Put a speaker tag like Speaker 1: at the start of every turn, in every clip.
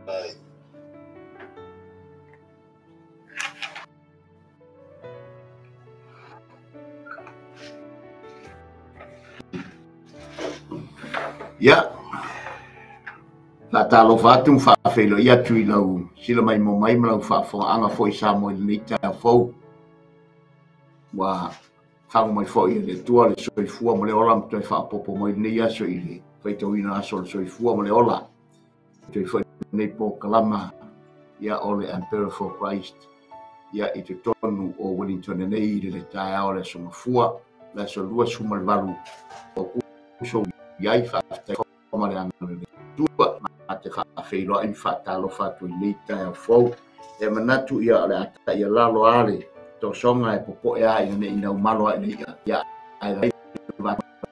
Speaker 1: Ia, faatalofa atu ma faafeiloai atu i lau sila mai mo mai ma lau faafofogaaga foi Samoa i lenei taeao fou. Ua fagu mai foi e le Atua le soifua ma le ola ma toe faaopoopo mai lenei aso i le faitauina aso o le soifua ma le ola. Toe foi lenei polokalama ia o le Emperor for Christ ia i totonu o Wellington nei i le taeao o le aso Gafua, le aso 28 o Aokuso i ai faafetai ma le agaga o le Atua ma te faafeiloai ma faatalofa atu i lenei taeao fou. E manatu ia o le a taialalo lava le tosoga e popoe lava ina ne i naumalo ai le i'a ia ae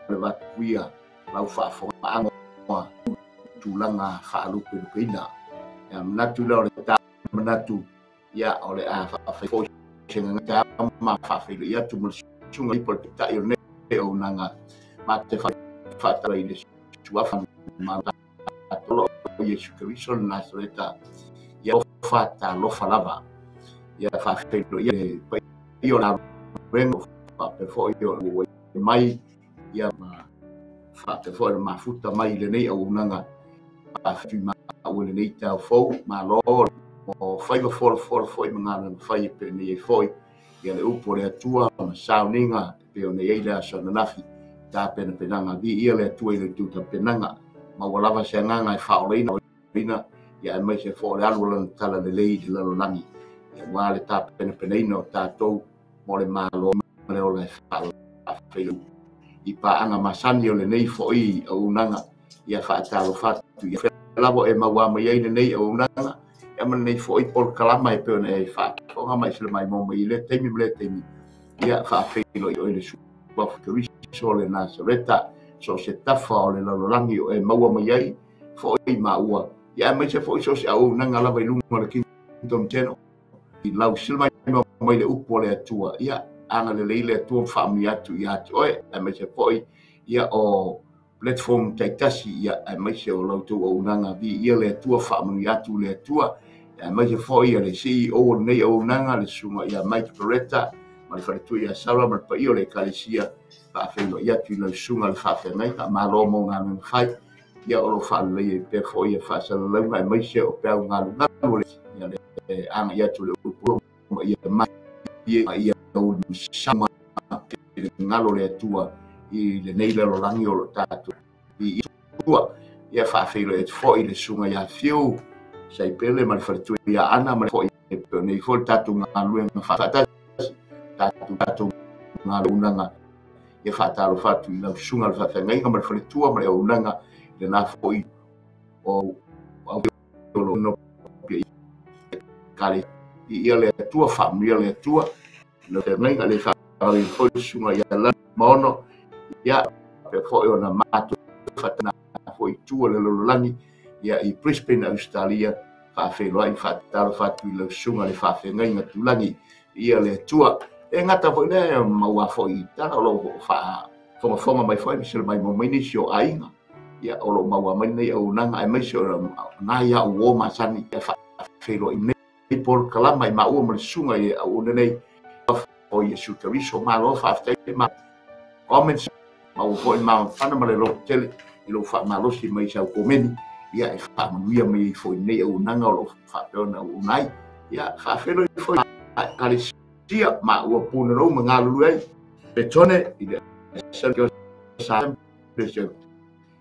Speaker 1: le vatuia lau faafofogaaga tulaga faalupelupeina. Ia manatu lea o le manatu ia o le a faafai foi se gagata ma faafeiloai atu ma le susuga i le taitai o lenei auaunaga ma te faatalofa i le suafa ma o Iesu Keriso le Nasareta ia faatalofa lava ia faafeiloai le paia o la galuega faapea foi o mai ia ma faapea foi le mafuta mai i lenei auaunaga faafetai ma ua lenei taeao fou malo o faiva folafola foi ma galuega fai e pei ona i ai foi ia le upu o le Atua ma sauniga e pei ona i ai le aso ananafi tapenapenaga viia le Atua i le tou tapenaga ma ua lava se agaga e faaolaina ia aemaise foi o le alu o lana tala lelei i le lalolagi ia aua le tapenapenaina o tatou mo le malo ma le ola e faafeiloai i paaga masani o lenei foi auaunaga ia faatalofa atu ia lava e maua mai ai lenei auaunaga ia ma lenei foi polokalama e pei ona e faafofoga mai sila mai mo mai i lea taimi ma lea taimi ia faafeiloai i le suafa Keriso o le Nasareta so se tafa o le lalolagi o e maua mai ai foi maua ia aemaise foi so se auaunaga lava i luga o le Kingdom Channel i lau sila mai le upu o le Atua ia agalelei le Atua ma faamanuia atu ia te oe aemaise foi ia o platform taitasi ia aemaise o lau tou auaunaga viia le Atua faamanuia atu le Atua aemaise foi ia le CEO o lenei auaunaga le susuga ia Mike Beretta ma le faletua ia Sarah ma le paia o le ekalesia faafeiloai atu i lau susuga le faafeagaiga malo mo galuega fai ia o lo o faaleleia ai pea foi ia faasalalauga aemaise o peau galugalu ia le agai atu le upu ma ia mai ia sama le galo le Atua i lenei lalolagi o lo tatou i tua ia faafeiloai atu foi le susuga ia Fiu Saipele ma le faletua ia Ana ma le foi e pei ona i ai foi le tatou galuega faatasi tatou galuega ia faatalofa atu i lau susuga le faafeagaiga ma le faletua ma le auaunaga i lena foi o kale ia le Atua faamanuia le Atua lau feagaiga le faafeagaiga foi le susuga ia Lani Maono ia faapea foi ona matou faatana foi i tua le lalolagi ia i Brisbane Australia faafeiloai ma faatalofa atu i lau susuga le faafeagaiga Tulagi ia le Atua e gata foi lea maua foi i tala o lo o faafogafoga mai foi ma sila mai mo mai nisi o aiga ia o lo o maua mai lenei auaunaga aemaise o nai au uo masani ia faafeiloai nei polokalama i maua ma le susuga i auauna nei o Iesu Keriso malo faafetai ma comments maua foi mafanafana ma le lototele i lou faamalosi mai sau komeni ia e faamanuia mai ai foi nei auaunaga o lo o faapea ona auauna ai ia faafeiloai foi ekalesia maua punanou ma galulue ai Petone i le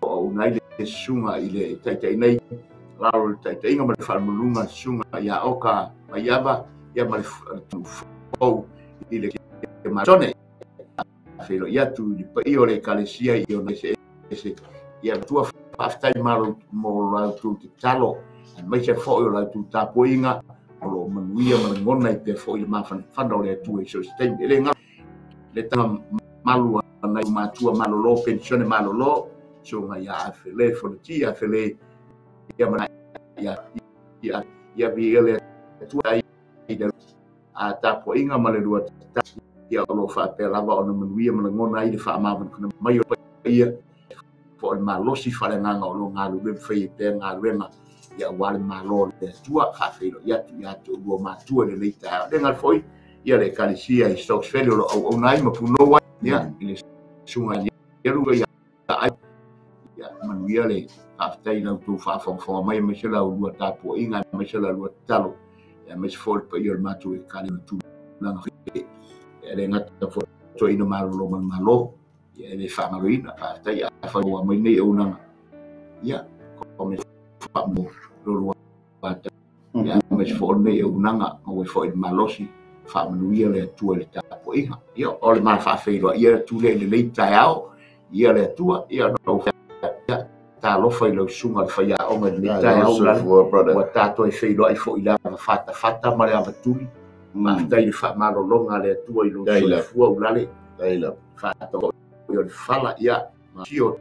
Speaker 1: o auauna ai le susuga i le taitai nei lalo le taitaiga ma le faalumuluga susuga ia Oka Maiava ia ma le fou i le Matone faafeiloai atu i le paia o le ekalesia i ona eseese ia Atua faafetai malo mo la outou tatalo aemaise foi o la outou tapuaiga o lo o manuia ma lagona ai pea foi le mafanafana o le Atua i so o se taimi. E le galo le taga malu a nai matua malolo penisione malolo susuga ia Afele Fonotia Afele ia ma ia ia ia viia le Atua i le a tapuaiga ma le lua tatalo ia o lo o faapea lava ona manuia ma lagona ai le faamavanafana mai o paia foi le malosi faaleagaga o lo o galulue ma fai ai pea galuega Ia aua le Malo o le Atua, faafeiloai atu ia te oulua matua i lenei taeao. Le gata foi ia le Ekalesia i Stokes Valley o lo o auauna ai ma punou ai, ia i le Susuga ia Elu ia ai. Ia manuia le faafetai i la outou faafogafoga mai, aemaise la ulua tapuaiga, aemaise la lua tatalo, aemaise foi le paia o le matou Ekalesia tulaga foi. Ia le gata foi toeaina malolo ma le Malo, ia e le faagaloina. Faafetai afai ua mai nei auaunaga, ia kome faamo lolua ata. Ia aemaise foi lenei auaunaga, maua foi le malosi, faamanuia le Atua i le tapuaiga. Ia o le ma faafeiloai ia atu lea i lenei taeao, ia le Atua, ia na ou ia talofa i lau susuga le faiaoga i lenei taeao, ua tatou feiloai foi i le ava fatafata ma le ava tuli. Faafetai i le faamalologa a le Atua i lou soifua ulale. Faatau o le fala, ia sio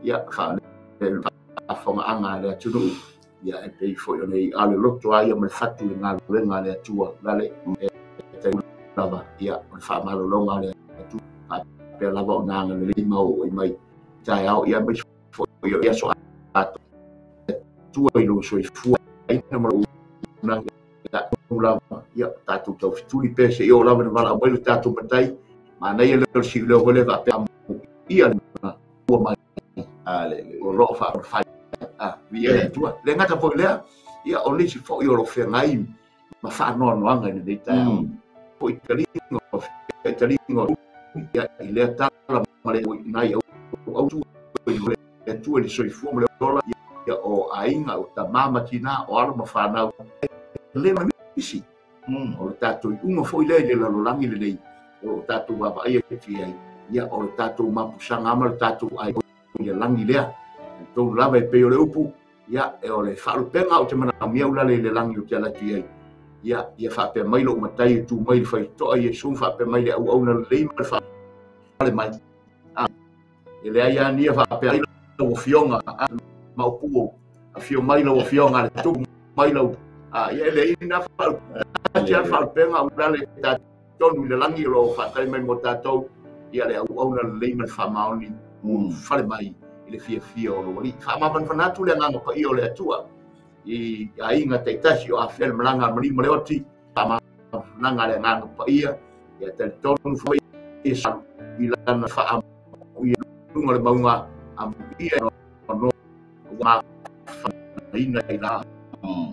Speaker 1: ia faafogaaga a le atunuu, ia e pei foi o nei a le loto a ia ma le fatu le galuega a le Atua ulale e tai lava, ia o le faamalologa a le Atua faapea lava o na agalelei ma oo ai mai taeao, ia aemaise foi o ia aso Atua i lou soifua aina ma lou lava, ia tatou taufetuli pea seia oo lava ina valaau mai le tatou matai. Manaia lea o le siuleo foi lea faapea ia ua mai. Aleluia. O loo faafai viia le Atua. Le gata foi lea, ia o nisi foi o lo feagai ma faanoanoaga i lenei taeao. Foi taliga ia i lea tala ma le nai au tu i le Atua i le soifua ma le ola, ia o aiga, o tama ma tina, o alo ma fanau. Le misi. O le tatou iuga foi lea i le lalolagi lenei, o lo tatou vaavaai atu i ai, ia o le tatou mapusaga ma le tatou ai i le lagi lea. Tonu lava e pei o le upu, ia e o le faalupega o te manaomia ulale i le lagi o te ala atu i ai. Ia, ia faapea mai lou matai e tu mai le faitotoa Iesu, faapea mai le auauna lelei ma le faale mai. E leai lava nia faapea ai lau afioga maopu, afio mai lau afioga le tupu mai lau ia e leai na faalupega ulale tonu i le lagi o lo o faatali mai mo tatou, ia le auauna lelei ma le faamaoni fale mai i le fiafia o lou alii. Faamafanafana atu le agaga paia o le Atua i aiga taitasi o afea le malaga a le maliu ma le oti, faamafanafanaga le agaga paia, ia talitonu foi i lana faamuia luga o le mauga amuia no mafaina i la.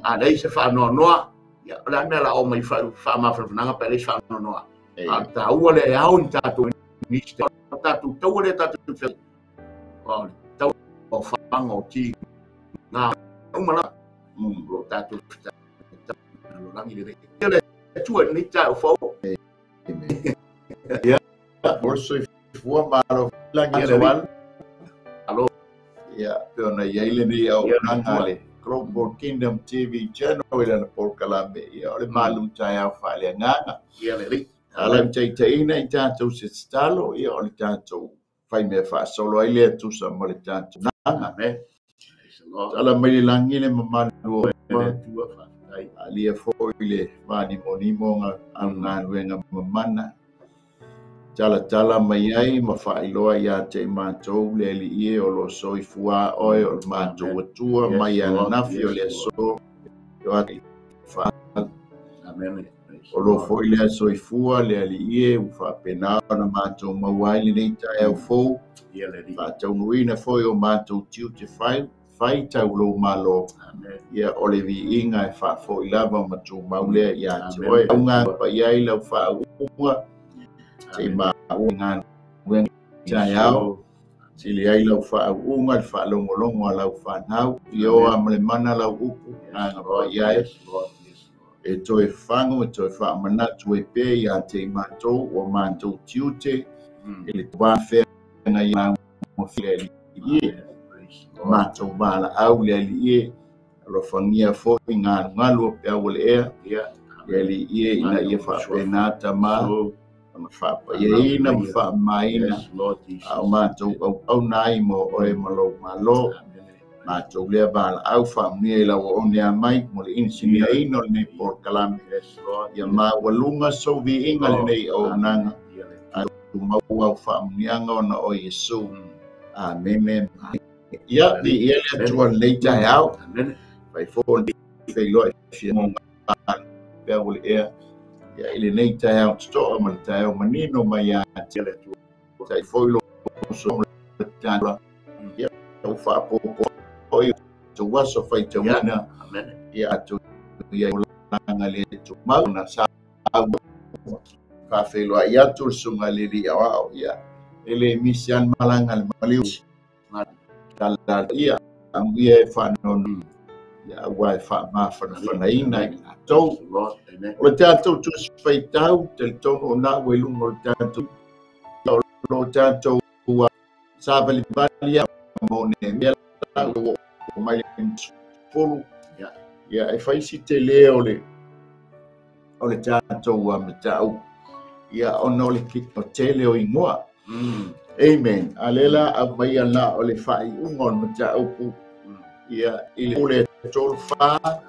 Speaker 1: A leai se faanoanoa, ia o le a mea la o mai faamafanafanaga pe leai se faanoanoa. A taua le ao ni tatou nisi tatou taua le tatou o le tau o faga o ti ngā uma la lo tatou lalolagi lenei. Ia le Atua i lenei taeao fou.
Speaker 2: Ia, o le soifua malo lagi soal.
Speaker 1: Alo.
Speaker 2: Ia, pe ona i ai lenei auaunaga le Global Kingdom TV Channel i lana polokalame, ia o le malu taeao faaleagaga.
Speaker 1: Ia le alii.
Speaker 2: Ala i taitaiina i tatou se tatalo, ia o le tatou faimea faasolo ai lea tusa ma le tatou naga.
Speaker 1: Amen.
Speaker 2: Tala mai le lagi le mamalu o
Speaker 1: Le Atua faafetai.
Speaker 2: Alia foi le vanimonimo nga augaluega mamana. Talatala mai ai ma faailoa ia te i matou le alii e o lo soifua oe o le matou Atua mai ananafi o le aso.
Speaker 1: Amen.
Speaker 2: O lo foi le soifua le alii e ua faapena ona matou maua ai lenei taeao fou.
Speaker 1: Ia le alii.
Speaker 2: Faataunuuina foi o matou tiute fai fai tau lou malo.
Speaker 1: Amen.
Speaker 2: Ia o le viiga e faafoi lava ma tumau lea ia te
Speaker 1: Amen.
Speaker 2: oe. Auga paia ai lau faauuga, se i maua galuega taeao. Sili ai lau faauuga le faalogologo a lau fanau, ioa ma le mana lau upu, aga paia ai.
Speaker 1: Yes, Lord. Yes, Lord.
Speaker 2: E toe fafago, e toe faamanatu ai pea ia te i matou, ua matou tiute, i le vafeaga ia le alii e.
Speaker 1: Amen. Praise the Lord.
Speaker 2: Matou valaau le alii e, alofagia foi galugalu o peau o le ea,
Speaker 1: Ia.
Speaker 2: le alii e ina ia faapena tama,
Speaker 1: So,
Speaker 2: ona faapaiaina ma faamamaina,
Speaker 1: yes, Lord Jesus.
Speaker 2: a o matou auauna ai mo oe ma lou malo.
Speaker 1: Amen.
Speaker 2: Matou lea valaau faamanuia i lau oone a mai mo le inisiniaina o lenei polokalame.
Speaker 1: Yes, Lord.
Speaker 2: Ia maualuga sou viiga lenei auaunaga.
Speaker 1: Ia le
Speaker 2: Tumau au faamanuiaga ona o Iesu. Amene. Ia, viia le Atua lenei taeao.
Speaker 1: Amen.
Speaker 2: Faifo feiloai fia pea o le ea ia i lenei taeao totoa ma le taeao manino mai ia te le Atua. Tai foi lo so le taeao ia o faapopo foi o aso faitauina.
Speaker 1: Amen.
Speaker 2: Ia atu ia langa le tumau na sa faafeiloai atu le susuga i le alii aoao ia e le misi lava le malaga a le maliu tala ia amuia e faanono ia ua e faamafanafanaina i latou.
Speaker 1: Lord, amen.
Speaker 2: O le tatou tusi faitau talitonu ona ua i luga o le tatou o lo tatou savalivali mo Nehemia la ua oo mai le 10. Ia e fai si tele o le tatou mataupu ia ona o le tele o igoa. Amen. A lea la aumaia la o le faaiuga o le mataupu ia i le 34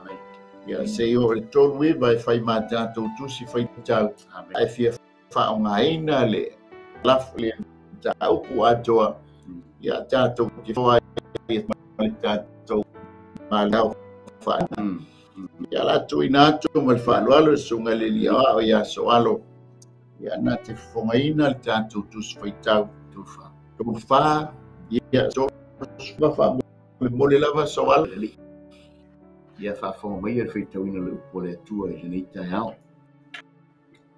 Speaker 2: ia se o le 39 e fai ma tatou tusi faitau
Speaker 1: Amen.
Speaker 2: Ae fia faaaogaina le lafo le mataupu atoa ia tatou te foai ma le tatou malao faana. Ia la tuuina atu ma le faaaloalo le susuga i le alii aoao ia Soalo ia na te fofogaina le tatou tusi faitau 34 ia so faamolemole lava Soalo.
Speaker 1: Ia faafofoga mai le faitauina o le upu a le Atua i lenei taeao.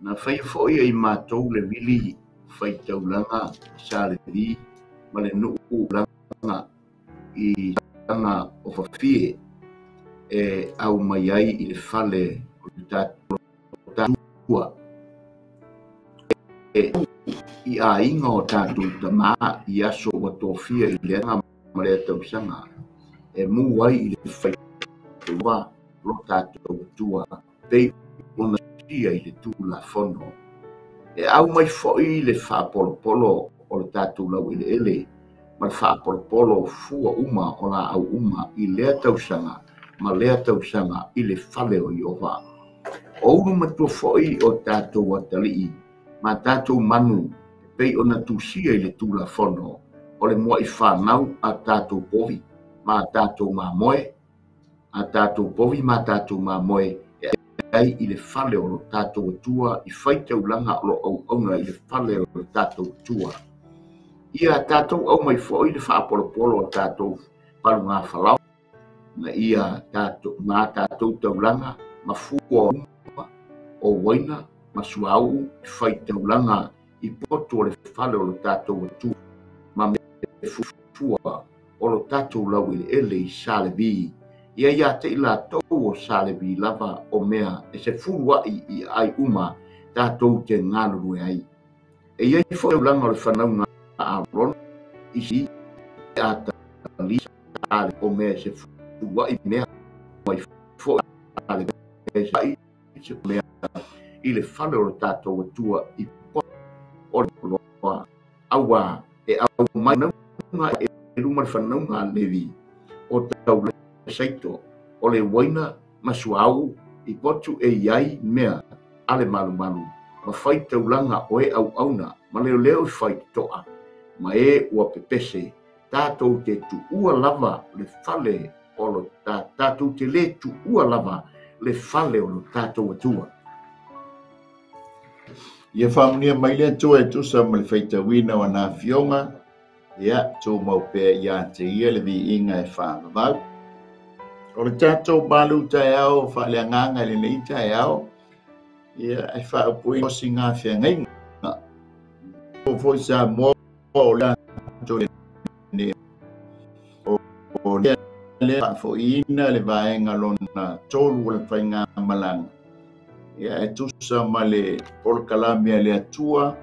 Speaker 1: Na faia foi e i matou le vili faitaulaga sa Levi ma le nuu laga i laga o fafie e au mai ai i le fale o le tatou Atua. E i aiga o tatou tamā i aso ua tofia i le aga ma le tausaga e mu ai i le faitaulaga lo tatou Atua pei ona sia i le Tulafono. E au mai foi le faapolopolo o le tatou laueleele ma le faapolopolo o fua uma o laau uma i lea tausaga ma lea tausaga i le fale o Ieova. O ulu matua foi o tatou atalii ma tatou manu e pei ona tusia i le Tulafono o le mua'i fanau a tatou povi ma tatou mamoe, a tatou povi ma tatou mamoe e ai i le fale o lo tatou Atua i faitaulaga o lo auauna i le fale o lo tatou Atua. Ia tatou au mai foi le faapolopolo o tatou palugafalao na ia tatou ma tatou taulaga ma fua uma o uaina ma suauu i faitaulaga i potu o le fale o lo tatou Atua ma me fua o lo tatou laueleele i Sa Levi. Ia ia te i latou o Sa Levi lava o mea e se fuluai i ai uma tatou te galulue ai. E iai foi taulaga o le fanauga a Arona i si atali sa o mea e se fuluai mea mai foi a le ai se mea i le fale o lo tatou Atua i o le loa aua e au mai fanauga e luma le fanauga a Levi o taulaga saito o le uaina ma suauu i potu e iai mea a le malumalu ma faitaulaga o e auauna ma leoleo i faitotoa ma e ua pepese tatou te tuua lava le fale o lo tatou te le tuua lava le fale o lo tatou Atua.
Speaker 2: Ia faamanuia mai le Atua e tusa ma le faitauina o ana afioga ia tumau pea ia te ia le viiga e faavavau. O le tatou malu taeao faaleagaga i lenei taeao ia e faaupuina o siga feagaiga. O foi Samoa o le tatou le o le faafoiina le vaega lona 3 o le faigamalaga ia e tusa ma le polokalame a le Atua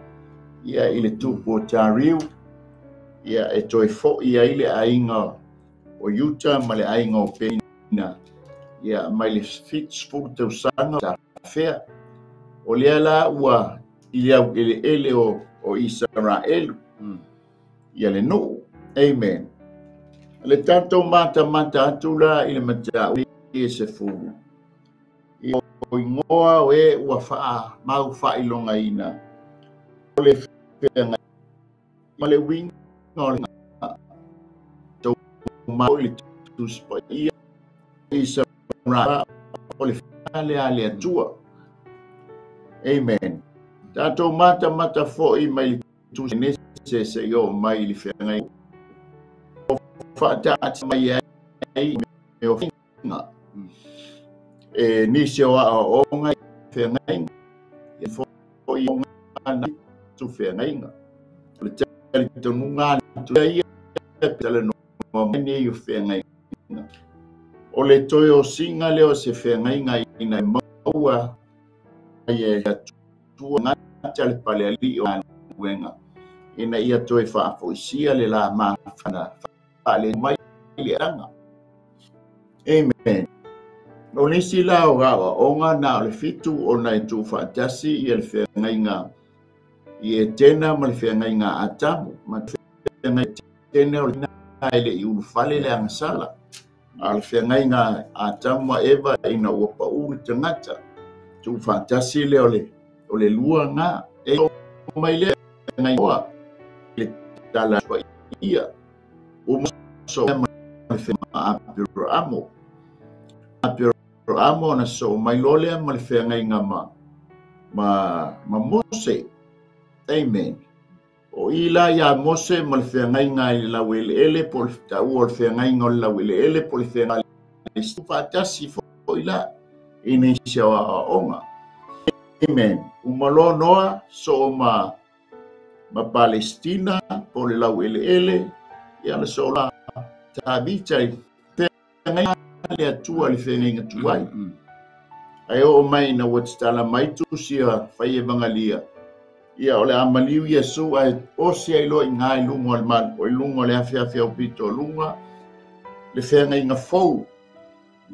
Speaker 2: ia i le tupu o Tariu ia e toe foi ai le aiga o Iuta ma le aiga o Pena ia mai le 70 tausaga tafea. O lea la ua i le aueleele o Isaraelu ia le nuu. Amen. Le tatou matamata atu la i le mataupu e 10 ia o igoa o e ua faamau faailogaina o le feagai ma le uiga o le tou mau i le tusi paia. Israel o le fale a le Atua. Amen. Tatou matamata foi mai le Tusi Genese seia oo mai i le Feagaiga o faataatia mai ai mea o faiga. E nisi o aoaoga i feagaiga, e foi na tu feagaiga. O le talitonuga a le ia talanoa mai nei o feagaiga. O le toe osiga lea o se feagaiga ina ia maua ai e Atua gata le palealii o galuega ina ia toe faafoisia le la mafana faale mai le aga. Amen. O nisi la o aoaoga na o le 7 ona e tuufaatasi ia le feagaiga i Etena ma le feagaiga a Atamu. Ma le feagaiga Etena o le e le i ulufale le agasala. A o le feagaiga a Atamu ma Eva ina ua pau le tagata. Tuufaatasi lea o le lua na. E mai le feagaiga le tala ia. Uma so ma le feagaiga a Aperamo. Aperamo na so mai loa lea ma le feagaiga ma Mose. Amen. O ila ia Mose ma le feagaiga i le laueleele po o le taua o le feagaiga o le laueleele po o le feagaiga le faatasi foi la i nisi o aoaoga. Amen. Uma loa Noa so ma Palestina po o le laueleele ia na so la Tavita i feagaiga le Atua le feagaiga tuai. Ae oo mai ina ua tatala mai tusi a fai evangalia. Ia o le amaliu Iesu ae osi ai loa i ngā i luga o le malu, o i luga o le afiafi au pito o luga, le feagaiga fou.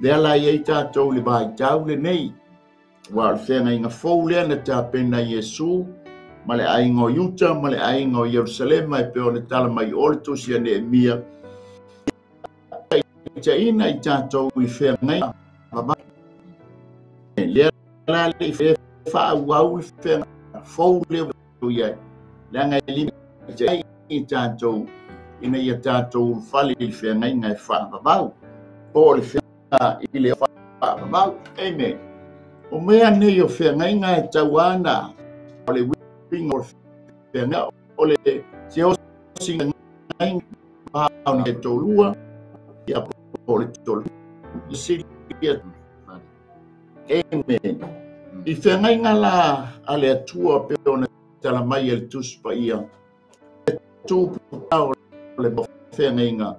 Speaker 2: Lea la i ai tatou le vaitau lenei. Ua o le feagaiga fou lea na tapena Iesu ma le aiga o Iuta ma le aiga o Ierusalema e pei ona tala mai o le tusi a Neemia. Taina i tatou i le feagaiga. Lea la le faaauau le feagaiga fou lea ua i ai. Leaga e lima i tatou ina ia tatou ulufale i le feagaiga e faavavau. Po o le feagaiga i le faavavau. Amen. O mea nei o feagaiga e tauana o le uiga o le feagaiga o le seosiga o le tolua ia po o le tolu. Amen. I feagaiga la a le Atua pe ona tala mai e le Tusi Paia, e tuputao le feagaiga,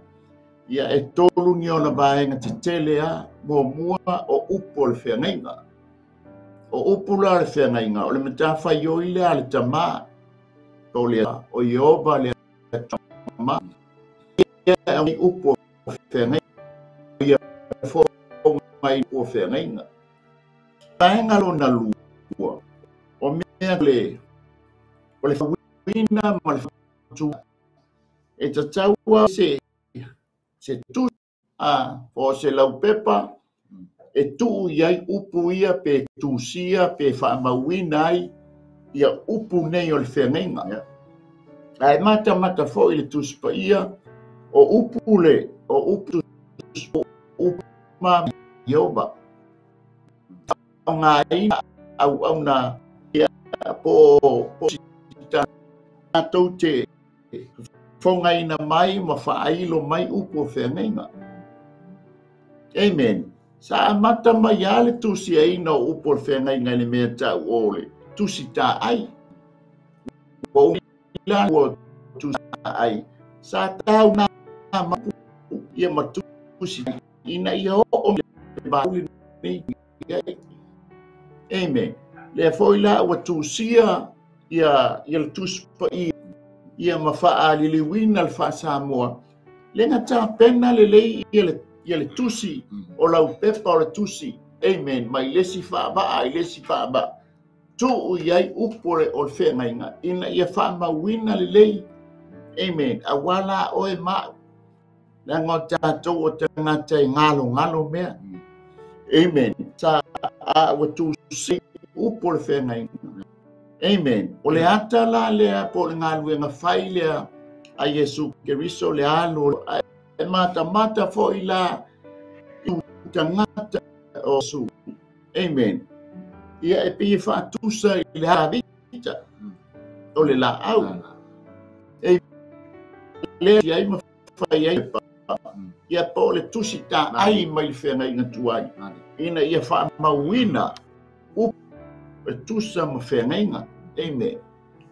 Speaker 2: ia e tolu ni ona vaega tetele a muamua o upu o le feagaiga. O upu la o le feagaiga, o le matafaioi lea a le Tamā, o le o Ieova le Tamā. Ia e upu o feagaiga, ia fo mai o feagaiga. Vaega lona lua, o mea le o le fauina ma le fautu e tataua se tusi a po o se laupepa e tuu i ai upu ia pe tusia pe faamauina ai ia upu nei o le feagaiga. Ae matamata foi le Tusi Paia o upu le o upu upu ma Ieova. Ngāina au au na ia po sita tatou te fogaina mai ma faailo mai upu o feagaiga. Amen. Sa amata mai a le tusiaina o upu o le feagaiga i le mea tau o le tusi taai. Ua ula ua tusi taai. Sa tau nā mapu ia ma tusi ina ia oo le vauli nei. Amen. Lea foi la ua tusia ia le Tusi Paia ia ma faaliliuina le faasamoa. Le na tapena lelei ia le tusi o laupepa o le tusi. Amen. Mai le isi faavaa i le isi faavaa. Tuu i ai upu o le feagaiga ina ia faamauina lelei. Amen. Auā la oe ma au. Leaga o tatou o tagata e galogalo mea. Amen. Sa a ua tusi upu o le feagaiga. Amen. O le ata la lea po o le galuega fai lea a Iesu Keriso le alu e matamata foi la tagata o su. Amen. Ia e pei e faatusa i le havita o le laau. E lea i ai ma fai ai pa. Ia po o le tusi taai mai le feagaiga tuai. Ina ia faamauina upu e tusa ma feagaiga. Amen.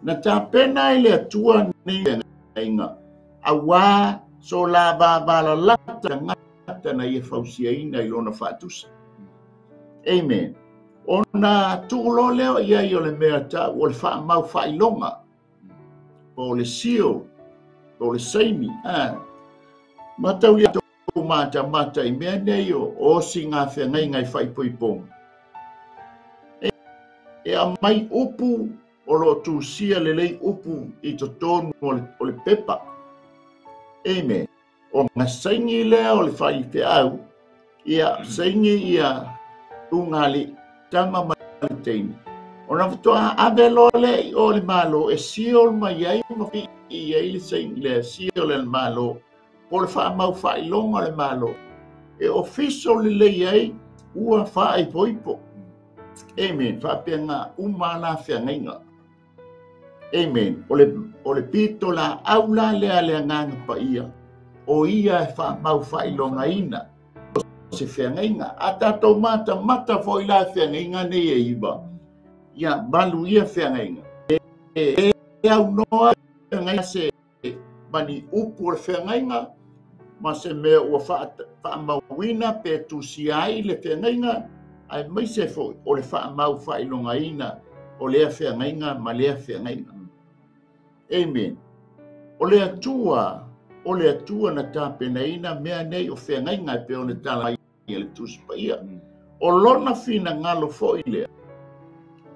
Speaker 2: Na tapena ai le Atua nei feagaiga auā so la vavalalata tagata na ia fausiaina i lona faatusa. Amen. Ona tuuloa lea i ai o le mea ta'u o le faamau faailoga po o le seal po o le saini. Mataulia tou matamata i mea nei o osiga feagaiga i faaipoipoga. E aumai upu o loo tusia lelei upu i totonu o le pepa. Amen. Ona saini lea o le faifeau, ia saini ia ugali tama ma le teine. Ona faatoa ave loa lea i o le Malo e seal mai ai ma pii ai le saini lea, seal e le Malo, po o le faamau faailoga o le Malo. E official lelei ai ua faaipoipo. Amen. Faapena uma la feagaiga. Amen. O le pito laau la lea le Agaga Paia, o ia e faamau faailogaina o se feagaiga. A tatou matamata foi la feagaiga nei e iva, ia valu ia feagaiga. E aunoa feagaiga se mani upu o le feagaiga, ma se mea ua faamauina pe tusia ai le feagaiga, aemaise foi o le faamau faailogaina o lea feagaiga ma lea feagaiga. Amen. O le Atua na tapenaina mea nei o feagaiga e pei ona tala mai e le Tusi Paia. O lona finagalo foi lea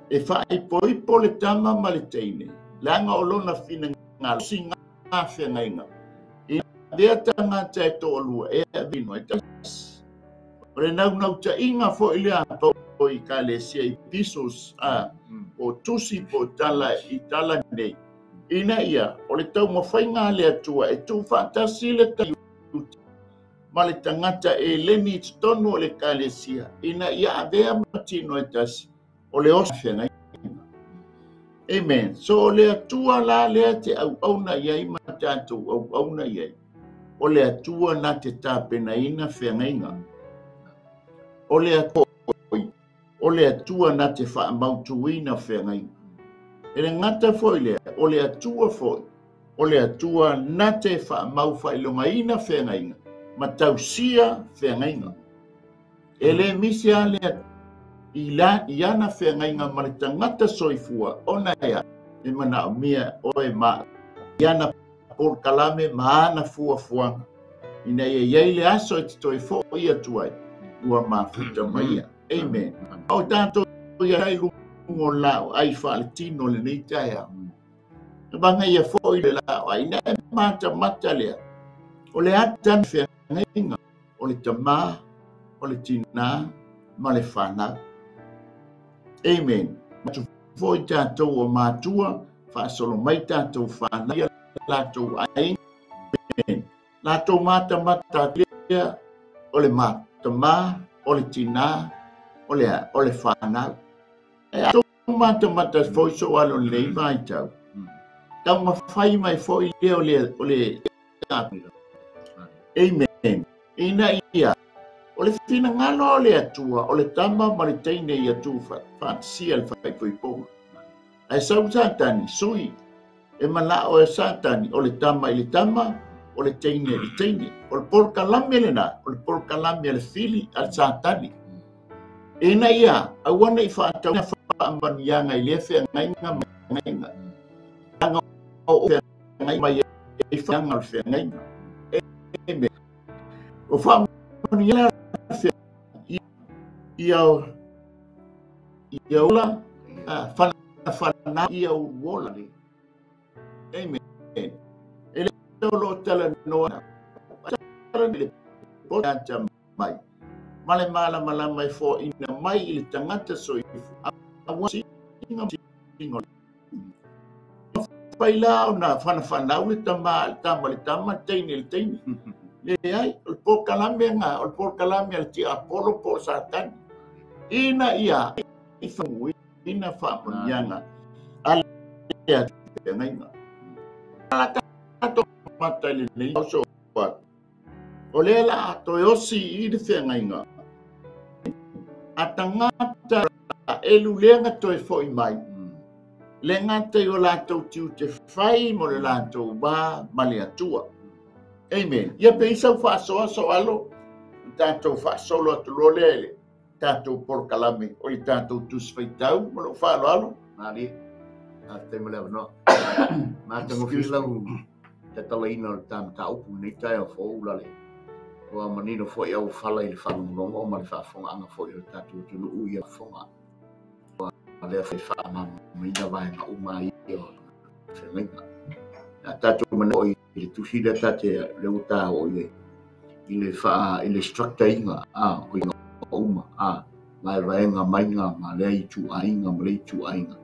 Speaker 2: e faaipoipo le tama ma le teine, leaga o lona finagalo siga feagaiga. Ina avea tagata e toalua e avino e tasi. O le naunautaiga foi lea po i ekalesia i epistles, po tusi po tala i tala nei. Ina ia o le taumafaiga a le Atua e tuufaatasi le Iuta ma le tagata e leni i totonu o le ekalesia, ina ia avea ma tino e tasi o le oso feagaiga. Amen. So o le Atua la lea te auauna i ai ma tatou auauna i ai. O le Atua na te tapenaina feagaiga. O le Atua, o le Atua na te faamautuina feagaiga. E le gata foi lea, o le Atua foi, o le Atua na te faamau faailogaina feagaiga ma tausia feagaiga. E le misi a le i ana feagaiga ma le tagata soifua, ona ea e manaomia oe ma i ana polokalame ma ana fuafuaga, ina ia iai le aso e te toe fo'i atu ai, ua mafuta mai ia. Amen. O tatou ia ai luga o lao ai faaletino lenei taeao. E vagaia foi le lao ai, ina e matamata lea. O le ata feagaiga, o le tamā, o le tinā, ma le fanau. Amen. Matu foi tatou o matua, faasolo mai tatou fanau ia latou aiga. Amen. Latou matamata lea o le tamā, o le tinā, o le fanau. E atou matamata foi so alo lenei vaitau. Taumafai mai foi lea o le Amen. Ina ia o le finagalo o le Atua, o le tama ma le teine ia tu faatasia le faaipoipoga. Ae sau Satani, sui, e manao e Satani, o le tama i le tama, o le teine i le teine. O le polokalame lena, o le polokalame a le fili a le Satani. Ina ia, aua nei faatauina faamanuiaga i lea feagaiga ma feagaiga. Leaga o feagaiga mai ai feagaiga o le feagaiga. Amen. O faamanuiaga ia ola fanafana ia uluola. Amen. E le o lo talanoa le pota mai. Ma le malamalama e foaina mai i le tagata soifua. Aua singa singa. Fai la ona fanafanau le tama, le tama, le tama, teine le teine. Leai, o le polokalame lena, o le polokalame a le tiapolo po o Satani, ina ia faguina faamanuiaga a le feagaiga. Ala tatou mata i lenei oso atu, o lea la a toe osi i le feagaiga a tagata e lulega toe foi mai, le gata i o latou tiute fai mo le latou va ma le Atua. Amen. Ia pe i sau faasoa soalo, tatou faasolo atu loa lea i le tatou polokalame o le tatou Tusi Faitau ma lou faaaloalo.
Speaker 1: Malie, faafetai mo le avanoa. Matagofie lau tatalaina o le ta mataupu lenei taeao fou lale. Ua manino foi au fala i le faalogologo ma le faafofogaaga foi o le tatou atunuu ia fofoga. Ua lea foi faamalamalamaina vaega uma ia o le feagaiga. A tatou manao i le tusi lea ta te lea ua ta oo i ai i le faa i le structure ina a o ina uma a vaevaega maiga ma lea ituaiga ma lea ituaiga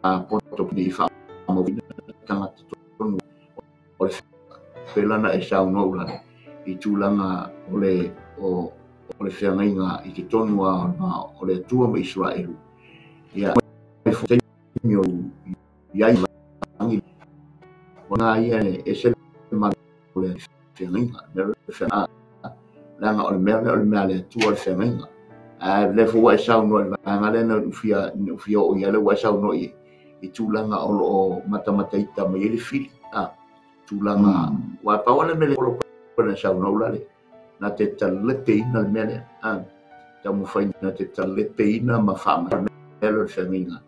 Speaker 1: a poto nei faamauina tagata tonu o le pela na e saunoa ulale i tulaga o le o le feagaiga i totonu a o le Atua ma Isaraelu ia taimi o iai lagi ona ia e ese ma le feagaiga le feagaiga leaga o le mea lea o le mea a le Atua le feagaiga. Ae le foi ua e saunoa i le vaega lea na ufia oo i ai lea ua e saunoa i ai i tulaga o loo matamataita mai ai le fili a tulaga ua pau le mea le pona saunoa ulale na te talepeina le mea lea a taumafai na te talepeina ma faamea le feagaiga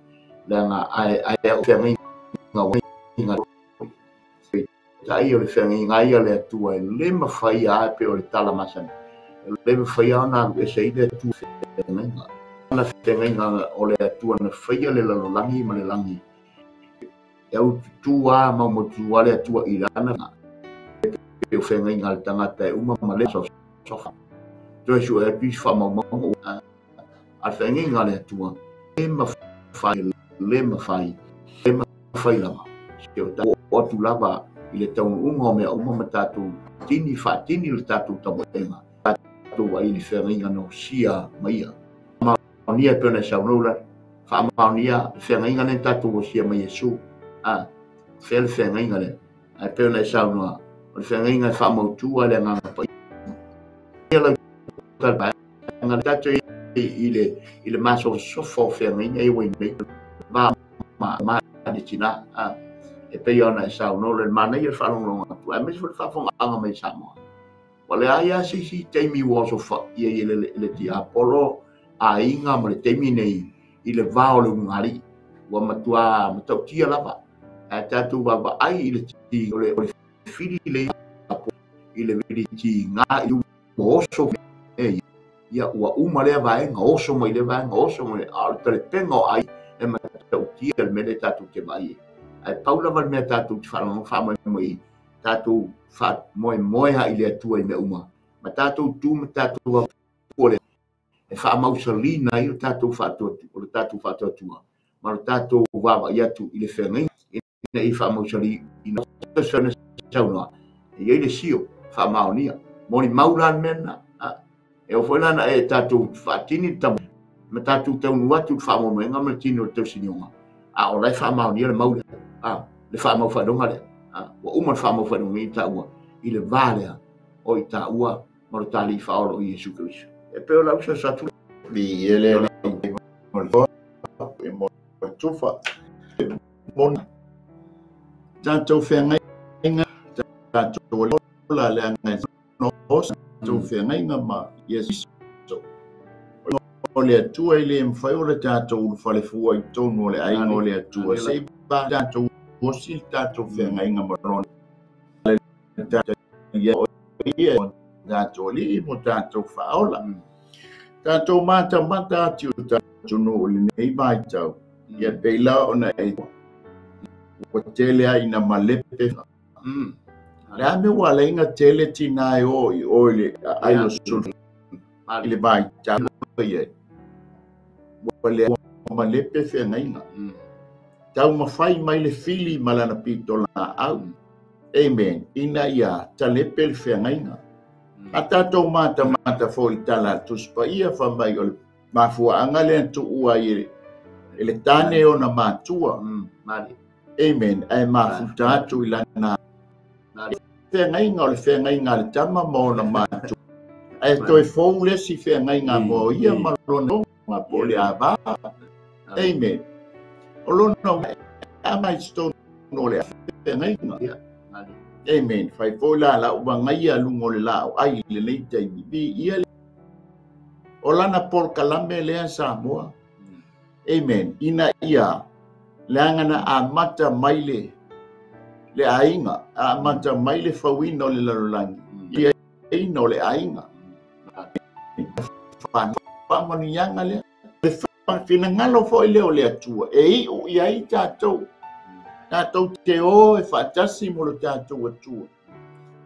Speaker 1: leaga ae o feagaiga tai o le feagaiga ia le Atua e le mafai a pe o le tala masani e le mafai a ona alu ese ai le Atua feagaiga na feagaiga o le Atua na faia le lalolagi ma le lagi e au tutua maumatua le Atua i lana pe o feagaiga le tagata e uma ma le sofa toe sue atu i faamaumauga a le feagaiga le Atua le mafai le mafai le mafai lava se o tatou atu lava i le taunuuga o mea uma ma tatou tini faatini le tatou tamoega tatou ai le feagaiga na osia maia faamaonia e pei ona e saunoa la faamaonia le feagaiga lea tatou osia mai Iesu a fea le feagaiga lea ae pei ona e saunoa o le feagaiga e faamautu le Agaga Paia ia lau talavaega tatou i le masofasofa o feagaiga ia ua i nei va ma le tina a e pei ona e saunoa le manaia le faalogologo atu aemaise foi le faafofogaaga mai Samoa. Ua leai lava se isi taimi ua osofa ia i le tiapolo aiga ma le taimi nei i le va o le ulugalii ua matua matautia lava ae tatou vaavaai i le ti o le fili le i le tiga i ua oso e ia ua uma lea vaega oso mai le vaega oso mai a o le talepega o ai e matautia le mea lea tatou te vaai ai. Ae pau lava le mea tatou te faalogologo faamoemoe tatou faamoemoe i le Atua i mea uma ma tatou tu ma tatou le e faamausalina ai o tatou faatuatua o le tatou faatuatua ma le tatou vaavaai atu i le feagaiga ina ia faamausali ina saunoa e i ai le sio faamaonia molimau la le mea lena e oo foi la na e tatou faatini le tamo ma tatou taunuu atu le faamoemoega ma le tino o le tausinioga a o la e faamaonia le mau lea a le faamaufaaloga lea ua uma le faamaufaaloga i taua i le va lea o i taua ma le talii faaolo o Iesu Keriso e pei o lau fesoasoani atu
Speaker 2: vi ele mo tufa mona tatou feagaiga tatou ola le aga no tatou feagaiga ma Iesu o le Atua i le mafai o le tatou ulufalefua i totonu o le aiga o le Atua se i va tatou osi le tatou feagaiga ma lona ia tatou alii mo tatou faaola tatou matamata atu o tatou nuu i lenei vaitau ia pei la ona e ua tele ai ina malepe le a mea ua ala ai na tele tina e o i o i le aai o sulu i le vaitau ia ua le malepe feagaiga taumafai mai le fili ma lana pito laau. Amen. Ina ia talepe le feagaiga. A tatou matamata foi i tala a Tusi Paia fai mai o le mafuaaga lea na tuua ai e le tane ona matua. Amen. Ae mafuta atu i lana feagaiga o le feagaiga a le tama ma ona matua. Ae toe fou le isi feagaiga mo ia ma lona po o le ava. Amen. O lona ama i totonu o le feagaiga. Amen. Fai foi la lau vagaia luga o le laau ai i lenei taimi. Viia o lana polokalame lea Samoa. Amen. Ina ia leaga na amata mai le aiga, amata mai le fauina o le lalolagi, ia ina o le aiga. Faamanuiaga lea. Le finagalo foi lea o le Atua, e iu i ai tatou. Tatou te o e faatasi mo le tatou Atua.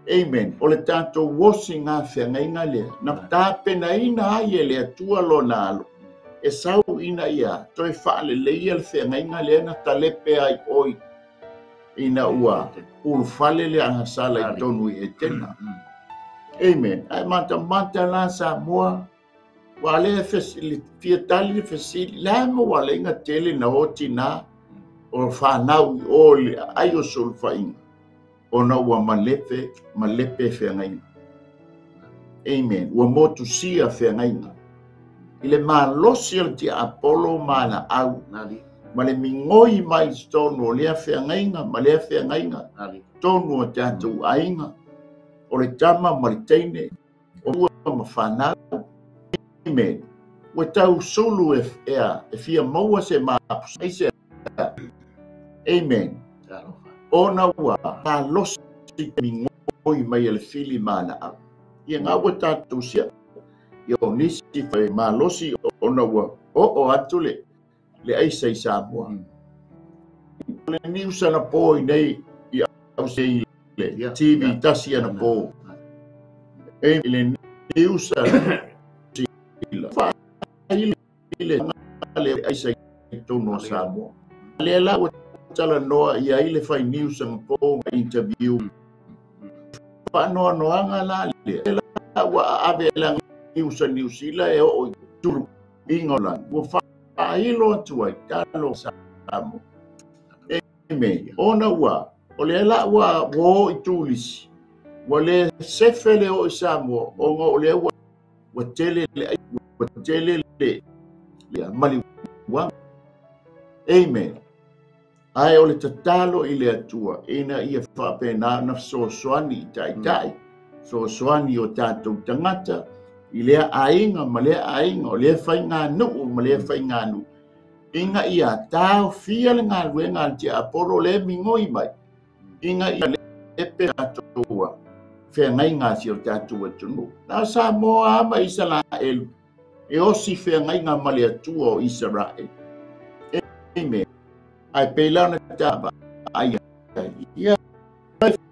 Speaker 2: Amen. O le tatou osi ngā feagaiga lea, na tapenaina ai e le Atua lona alo. E sau ina ia toe faaleleia le feagaiga lea na talepe ai oi ina ua ulufale le agasala i totonu i Etena. Amen. Ae matamata la Samoa, ua lea fia tali le fesili, le a mo ua leiga tele na o tina o whanau i o le ai o sulufainga, ona ua malepe, malepe feagaiga. Amen. Ua motusia feagaiga. I le malosi o le tiapolo ma la au, ma le migoi mai i totonu o lea feagaiga ma lea feagaiga, tonu o tatou aiga, o le tama ma le teine, o ua ma whanau. Amen. Ua tau sulu e e fia maua se mapusa ai se. Amen. Ona ua malosi migoi mai e le fili ma la au. Ia ngā ua tatou sia. Ia o nisi whai malosi ona ua o atu le aisa i Samoa. O le niusa na pō i nei i au se i le TV tasi ana pō. E le niusa sila. Whaahile le aisa i tonu o Samoa. Le la ua tala noa i ai le whai niusa na pō interview. Whaanoanoanga la le. La ua ave la niusa niusila e o i tulu ingola. Ua whaahilo atu ai talo Samoa. Amen. Ona ua, o le la ua o i tūlisi. Ua le sefe le o i Samoa, ona o le ua tele le ai, ua tele le mali ua. Amen. Ae o le tatalo i le Atua, ina ia faapena na fesoasoani i taitai, fesoasoani o tatou tagata, i lea aiga ma lea aiga, o lea faiganuu ma lea faiganuu. Inga ia taofia le galuega a le tiapolo le migoi mai. Inga ia lepe tatou feagaiga si o tatou atunuu. Na Samoa ma Isaraelu e osi feagaiga ma le Atua o Isaraelu. Amen. Ae pei la ona tava ai ia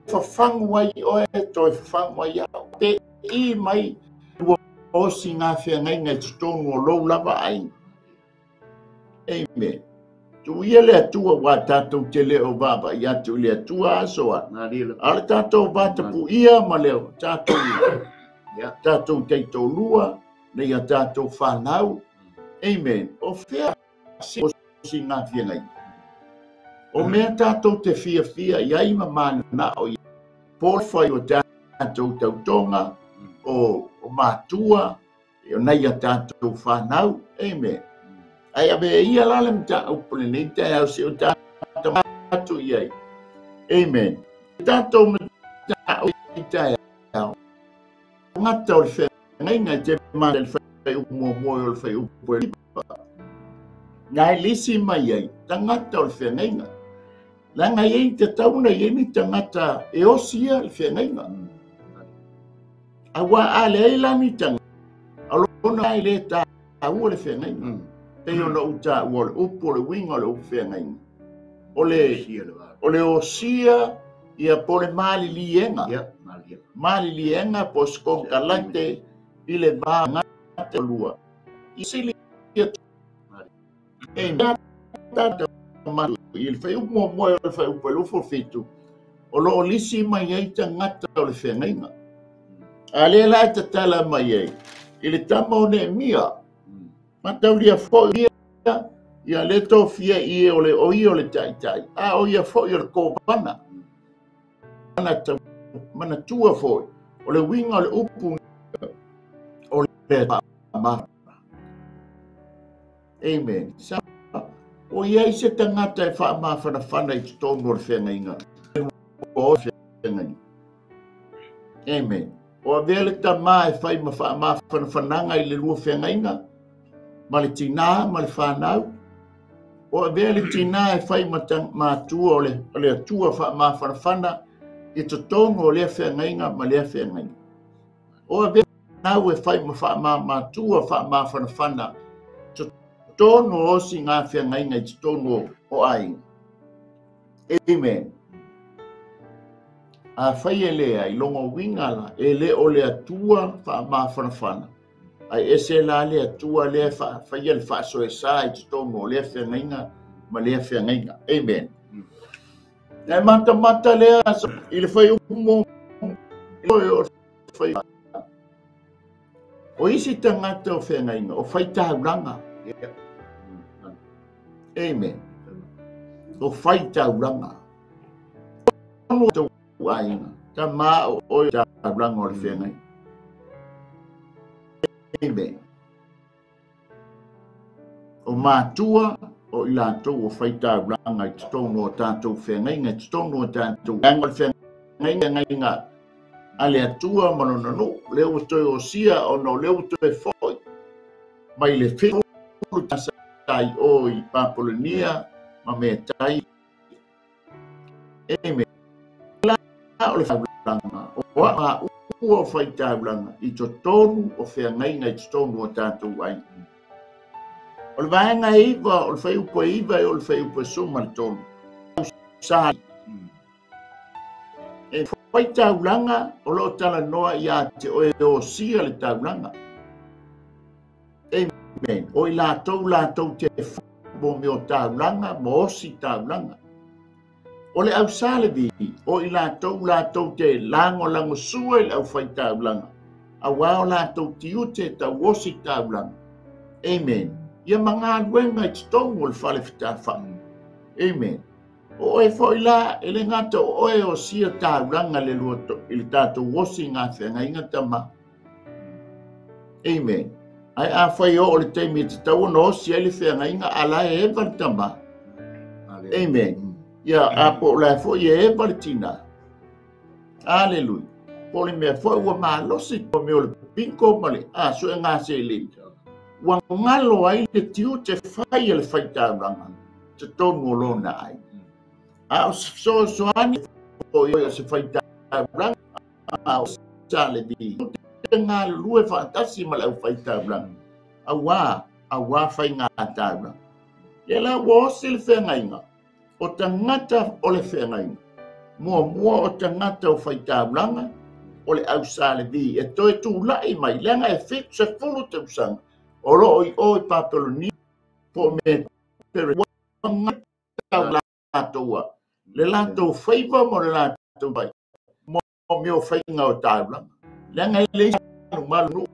Speaker 2: fafagu ai oe toe fafagu ai au. Pe i mai ua osi ngā feagaiga i totonu o lou lava aiga. Amen. Tu ia le Atua ua tatou te le o vava i atu i le Atua asoa. A le tatou vatapu ia ma le tatou tatou taitolua, nei a tatou whanau. Amen. O fea si ngā feagaiga. O mea tatou te fiafia i ai ma manao i po whai o tatou tautoga, o matua, o nei a tatou whanau. Amen. Ai ave ia la le mata upu lenei taeao se o tatou atu i ai. Amen. Tatou mata i taeao. Ngata o le feagaiga i te ma le whai upu muamua o le whai upu e lipa. Ngai lisi mai ai, tagata o le feagaiga. Leaga e i te tauna i ni tagata e osi ia le feagaiga. Aua a le ai la ni tagata, o lona ai le taua le feagaiga. Pei ona uta ua le upu o le uiga o le upu feagaiga. O le osia ia po le maliliega. Maliliega po se kokalate i le vagata lua. I sili ia e tata matu i le whai upu muamua o le whai upu e lufu fitu. O lo o lisi mai ai tagata o le feagaiga. A lea la e tatala mai ai i le tama o Neemia, mataulia foi ia le tofia i o le o ia o le taitai, a o ia foi o le kovana. Manatua foi, o le uiga o le upu o le faamama. Amen. O ia i se tagata e faamafanafana i totonu o le feagaiga. O feagaiga. Amen. O avea le tamā e fai ma faamafanafanaga i le lua feagaiga, ma le tinā ma le fanau. O avea le tinā e fai ma matua o le Atua faamafanafana i totonu o lea feagaiga ma lea feagaiga. O avea nau e fai ma faamamatua faamafanafana totonu o si ngā feagaiga i totonu o aiga. Amen. A fai e lea i longa uiga la, e le o le Atua faamafanafana. Ai ese la le Atua lea faia le faasoesa i totonu o lea feagaiga ma lea feagaiga. Amen. E matamata lea i le fai umu o fai. O isi tagata o feagaiga, o fai taulaga. Amen. O fai taulaga. O aiga, tama o oe taulaga o le feagaiga. Amen. O matua o i latou o fai taulaga i totonu o tatou feagaiga, i totonu o tatou aiga o le feagaiga a le Atua ma lona nuu, lea ua toe osia ona o lea ua toe foi mai le 70 tausaga i o i Papolonia ma Metai. Amen. La o le taulaga, o a ua o fai taulaga i totonu o feagaiga i totonu o tatou aiga. O le vaega e iva, o le faiupu e iva e o le faiupu e suma le tolu. Sa e fai taulaga o loo talanoa ia te oe o sia le taulaga. Amen. O i latou te mo meo taulaga, mo osi taulaga. O le ausalevi, o i latou te lango sua i le au fai taulaga. Aua o latou tiute tau osi taulaga. Amen. Ia magaluega i totonu o le fale fetafai. Amen. O oe foi la, e le gata o oe o sia taulaga le lua i le tatou osi ngā feagaiga tama. Amen. Ai a whai o le taimi e te tau ona osi ai le feagaiga a la e eva le tama. Amen. Ia a po la foi e eva le tina. Aleluia. Po le mea foi ua malosi po mea o le piko ma le a so e ngā se le. Ua ngalo ai le tiute fai e le fai taulaga te tonu o lona ai. A o soasoani o i se fai taulaga a o sa le vi. Te ngā lue whaatasi ma le au fai taulaga. Aua fai ngā taulaga. Ia la ua osi le feagaiga. O tangata o le feagaiga. Mua o tangata o fai taulaga o le au sa le vi. E toe tūlai mai. Leaga e 70 tausaga. O loo i o i Papalonia po me pere ua latou le latou faiva mo le latou vai mo meo faiga o taulaga. Leaga e leai malu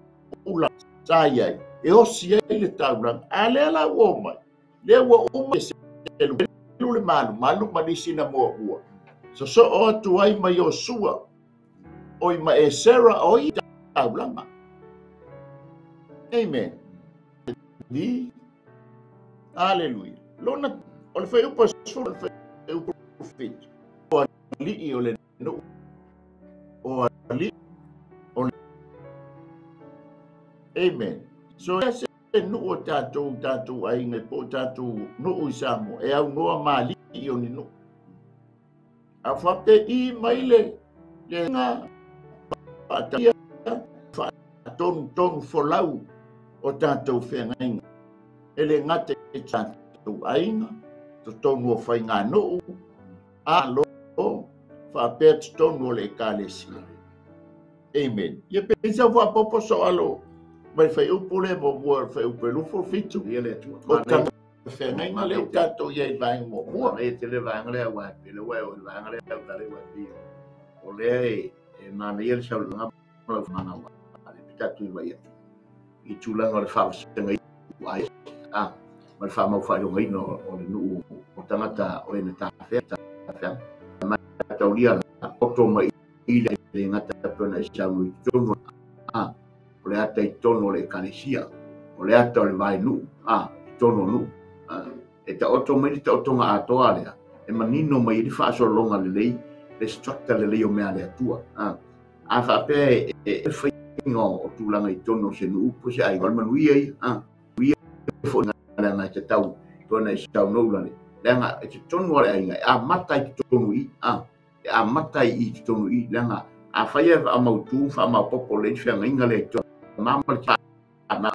Speaker 2: ula sa i ai e osi ai le taulaga. A lea la ua o mai, lea ua uma selu le malu ma nisi na muamua. Sosoo atu ai ma Iosua oi ma Esera o i taulaga. Amen. Aleluia. Lona o le faiupu e le faiupu fitu. O alii o le nuu. O alii o le. Amen. So e se nuu o tatou aiga po o tatou nuu i Samoa. E au noa mali o ni nuu. A whape i mai le ngā whaatia whaatonu tonu folau o tatou feagaiga. E le gata i tatou aiga, totonu o faiganuu, a lo faapea totonu o le ekalesia. Amen. Ia peisa faapopo soalo mai faiupu le muamua o le faiupu e 27.
Speaker 1: Ia le Atua.
Speaker 2: O tagata feagaiga lea ua tatou i ai i vaega muamua.
Speaker 1: E tele vaega lea ua pele ua o le vaega lea ua tale ua pele. O lea e manaia le saunoaga ma lau fanau le tatou i vai atu i tulaga o le faavasega ai a ma le faamau faailogaina o le nuu o tagata o e na tafea tafea ma taulia la oto mai i le gata pe ona e saunoa i totonu a o le ata i totonu o le ekalesia, o le ata o le vaenuu a i totonu o nuu e taoto mai le taotoga atoa lea e manino mai ai le faasolologa lelei, le structure lelei o mea a le Atua. A faapea e faiga o tulaga i totonu o se nuu po o se aiga, o le manuia ia manuia foi leaga e tatau ona e saunoa lale leaga e totonu o le aiga e amata i totonu i e amata i totonu i leaga afai e faamautu faamaopoopo le feagaiga lea i totonu ma le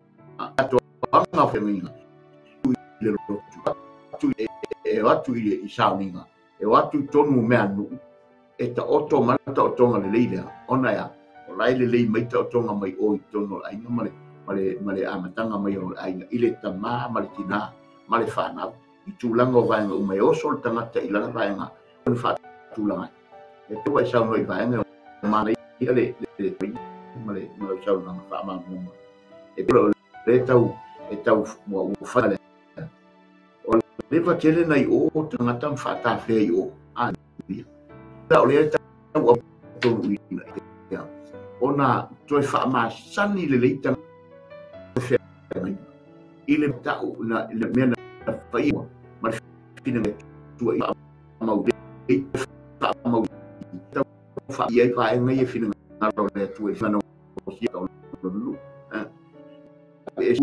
Speaker 1: atoaga o feagaiga i le lotu atu e o atu i le sauniga e o atu i totonu o mea nuu e taoto ma le taotoga lelei lea ona ea o la e lelei mai taotoga mai o i totonu o le aiga ma le amataga mai o le aiga i le tamā ma le tinā ma le fanau i tulaga o vaega uma e oso le tagata i lana vaega ona faatulaga ai e tua e saunoa i vaega o manaia le ma le saunoaga faamalamalama e pei o le tau e tau ua fai le o le va tele nai o tagata ma faatafea i o a o le tau tonu ina ona toe faamasani lelei tagata i le tau na le mea na fai ma le fina tua i mau le faamau tau faia ai vaega ia finagalo o le Atua i fana o sia o le e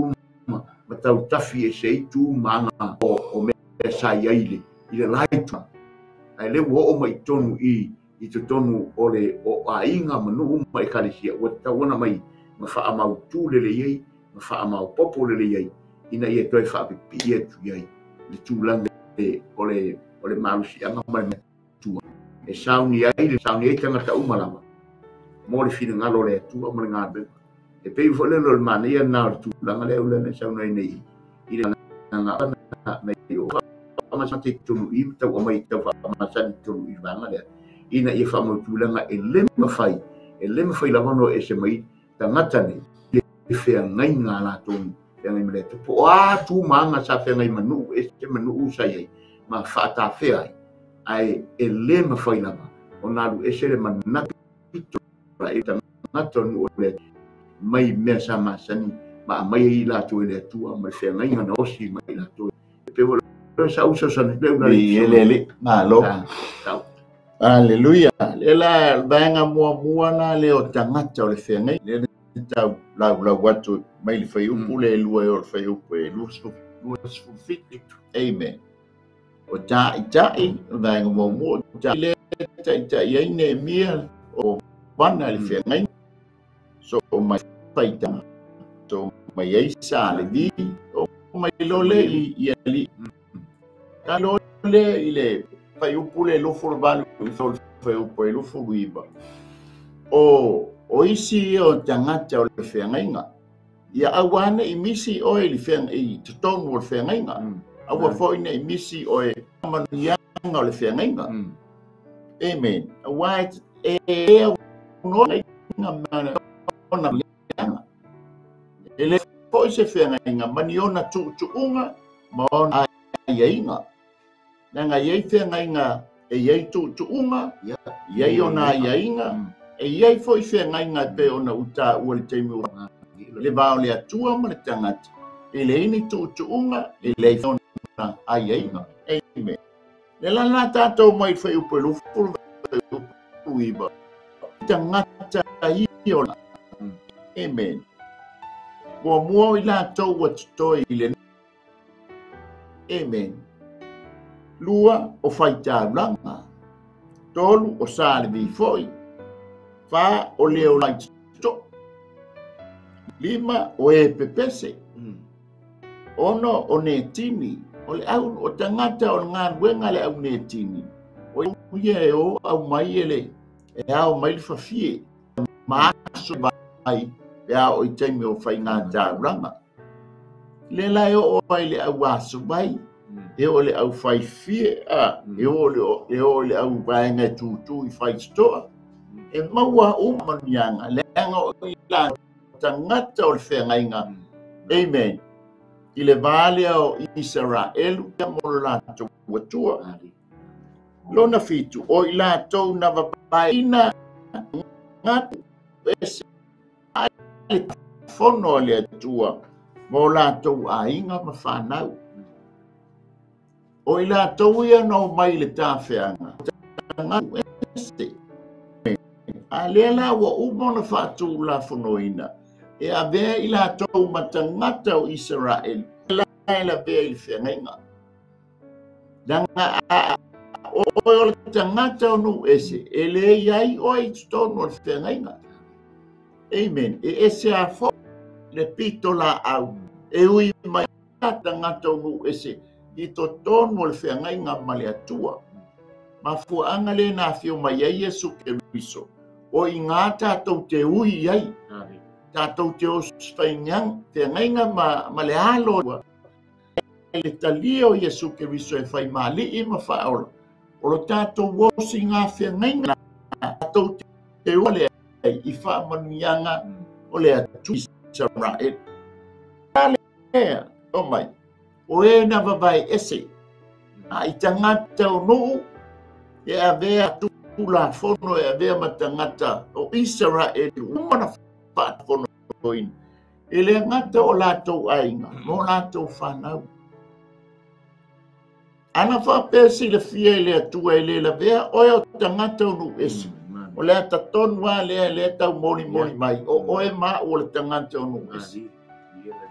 Speaker 1: ma tau tafi e se itu maga o mea sa i ai i le laitu ae le ua oo mai i totonu i totonu o le o aiga ma nuu ma ekalesia ua tatau ona mai ma faamautu lelei ai ma faamaopoopo lelei ai ina ia toe faapipii atu i ai le tulaga o le malosiaga ma le matua e sauni ai le sauni ai tagata uma lava mo le finagalo o le Atua ma le galuega. E pei foi lele o le manaia lena o le tulaga lea ua na saunoa ai nei i le agaga na i o faamasani i totonu i tau aumai tau faamasani i totonu i vaega lea ina ia faamautulaga e le mafai lava ona ese mai tagata nei le feagaiga a latou feagai ma le Atua po o a tu ma aga sa feagai ma nuu ese ma nuu sa i ai ma faatafea ai ae e le mafai lava ona alu ese le manatu e tagata o nuu o le mai mea sa masani ma aumai ai latou e le Atua ma le feagaiga na osi mai latou e pei o sa uso sa le ula
Speaker 2: le le malo. Aleluia. Le la vaega muamua la le o tagata o le feagai le tau lau lau atu mai le faiupu le lua e o le faiupu e 27. Amen. O taʻitaʻi vaega muamua le taʻitaʻi ai Nehemia o vana le feagai so mai faitaga so mai ai sa le vi o mai lo le i ali ta lo le i le faiupu le 28 i le faiupu e 29 o isi o tagata o le feagaiga ia aua ne i misi oe i le feagai i totonu o le feagaiga aua foi ne i misi oe manuiaga o le feagaiga. Amen. Aua e no ma ona e le foi se feagaiga ma ni ona tuutuuga ma ona aiaiga. Leaga e i ai feagaiga e i ai tuutuuga, e i ai ona aiaiga, e i ai foi feagaiga e pei ona utaua i le taimi o le va o le Atua ma le tagata. E leai ni tuutuuga, e leai ona aiaiga. Amen. Le la la tatou mai faiupu e 29 tagata ia o Amen. Muamua i latou ua totoe i le Amen. Lua o faitaulaga. Tolu o sa le vi foi. Fa o leo lai to. Lima o e pepese. Ono o netini. O le au o tagata o le galuega le au netini. O ia e o au mai e le e ao mai le fafie. Ma aso mai pe a o i taimi o faiga taulaga. Le la e oo ai le au aso mai, e oo le au faifie, a, e oo le au vaega e tūtū i faitotoa. E maua uma manuiaga leaga o i latou tagata o le feagaiga. Amen. I le va lea o Isaraelu mo lo latou Atua. Lona fitu, o i latou na vavaeina gatu ese ai le fono a le Atua mo latou aiga ma fanau. O i latou ia na omai i le tafeaga, tagatu ese. A lea la ua uma ona faatulafonoina e avea i latou ma tagata o Isaraelu, la e lavea i le feagaiga. Leaga a oe o le tagata o nuu ese, e le iai oe i totonu o le feagaiga. Amen. E ese a foi le pito laau e ui mai a tagata o nuu ese i totonu o le feagaiga ma le Atua. Mafuaaga le na afio mai ai Iesu Keriso, o i ngā tātou te ui ai, tātou te feagaiga ma le alo le talia o Iesu Keriso e whai maali'i ma whaola. O lo tātou osi ngā feagaiga, tātou te ua le ai i whaamanuiaga o le Atua Israel. Lea, o mai, o e na vavae ese, a i tagata o nuu, e avea tulafono e avea ma tagata o Israel, uma na faatulafonoina. E le gata o latou aiga, mo latou fanau. Ana faapea silafia i le Atua e le lavea oe o tagata o nuu ese. O le atatonu a lea lea tau molimoli mai, o oe ma au o le tagata o nuu ese.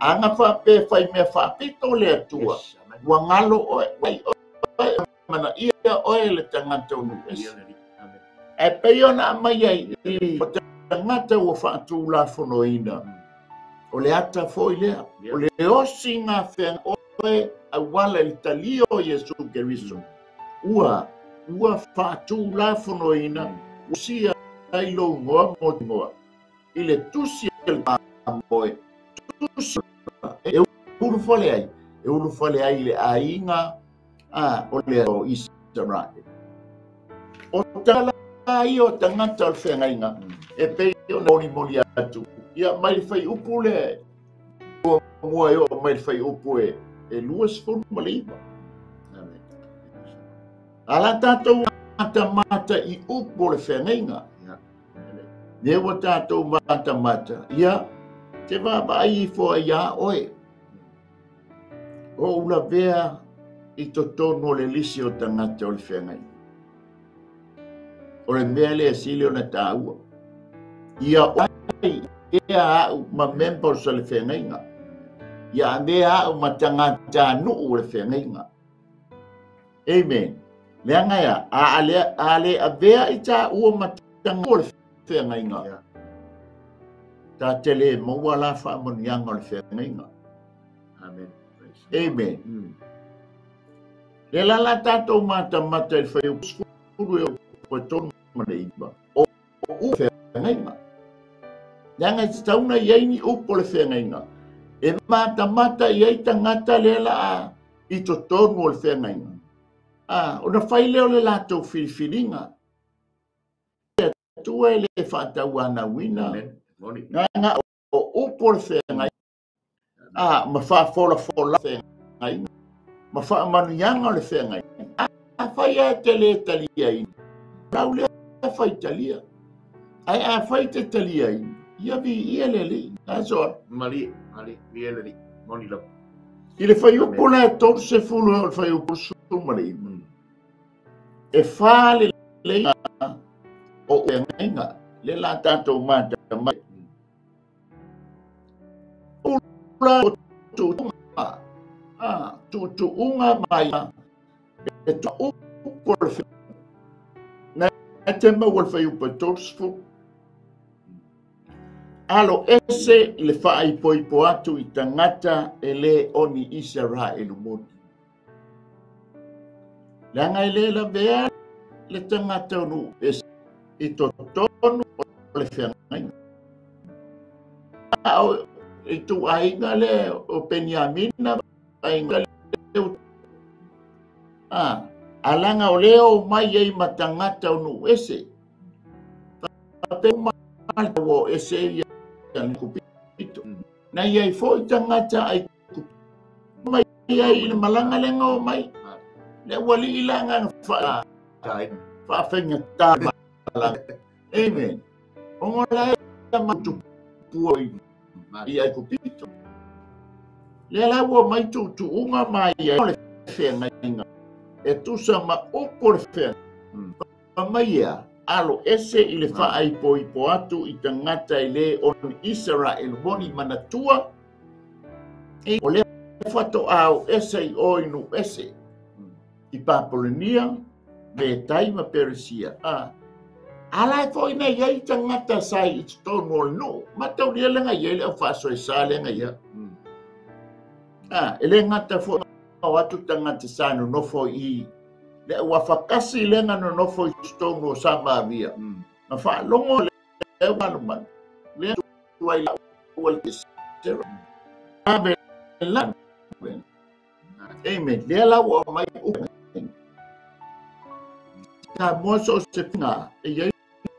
Speaker 2: Ana faapea fai mea faapito le Atua, ua galo oe, ai oe mana ia oe le tagata o nuu ese. Ae pei ona aumai ai o tagata ua faatulafonoina, o le ata foi lea, o le osi ngā feaga oe auala i le talia o Iesu Keriso. Ua faatulafonoina, ua sia ai lou igoa mo igoa. I le tusi e le tusi e ulufale ai, e ulufale ai le aiga a o le o Israel. O tala ia o tagata o le feagaiga, e pei ona molimoli atu. Ia mai le whaiupu le mua e o mai le whaiupu e 29. Ala tātou matamata i upu o le feagaiga. Ne ua tātou matamata. Ia, te vaavaai ifo ai ia oe. O ulavea i totonu o le lisi o tagata o le feagaiga. O le mea lea sili ona tāua. Ia oe ea au ma members o le feagaiga. Ia avea au ma tagata nuu o le feagaiga. Amen. Leaga ia, a le avea i tāua ma tagata o le feagaiga. Tā te le maua la faamanuiaga o le feagaiga.
Speaker 1: Amen.
Speaker 2: Amen. Le la la tātou matamata i le whaiupu e o tonu ma le iwa. O u feagaiga. Leaga i te tauna i ai ni upu o le feagaiga. E matamata i ai tagata le la i totonu o le feagaiga. Ona whai leo le latou filifiliga. E Atua e le faatauanauina. Leaga o upu o le feagaiga. Ma faafolafola feagaiga. Ma faamanuiaga o le feagaiga. A fai a te le taliaina, lau lea fai talia. Ae a fai te taliaina, ia vi ia le alii. Aso.
Speaker 1: Mali, mali, vi le alii. Moni lava.
Speaker 2: I le whaiupu le 30 o le whaiupu 19. E wha le leiga o feagaiga, le la tātou matamata. Ula o tuutuuga, tuutuuga mai e tuupu o le feagaiga. Na te maua le whaiupu e 30. Alo ese le whaaipoipo atu i tagata e le oni Israelu moni. Leaga e le lavea le tagata o nuu ese i totonu o le feagaiga. A o i tuaiga le o Peniamina, aiga le alanga o leo mai ai ma tagata o nuu ese. Pe mai o ese ia kupito. Na ia i foi tangata ai mai ia i le malanga lenga o mai. Le wali ilanga fa fa fenga ta malanga. Amen. Ongola e matu pua i ai kupito. Le la ua mai tu tu unga mai ia le feagaiga. E tusa ma upu le feagaiga. Mai ia alo ese i le faaipoipo atu i tagata e lē o Isaraelu moni manatua e o lea faatoa ese i o i nuu ese i Papolonia, Metai ma Peresia. Ala e foʻi na iai tagata sa i totonu o le nuu mataulia lega iai le au faasoesa lega ia. E lē gata foʻi o atu tagata sa nonofo i le uafakasi lega nonofo i totonu o Samaria ma faalogo le malumanu le tuai la ua le sera ave la. Amen. Lea la ua mai upu sa moa so se finga e iai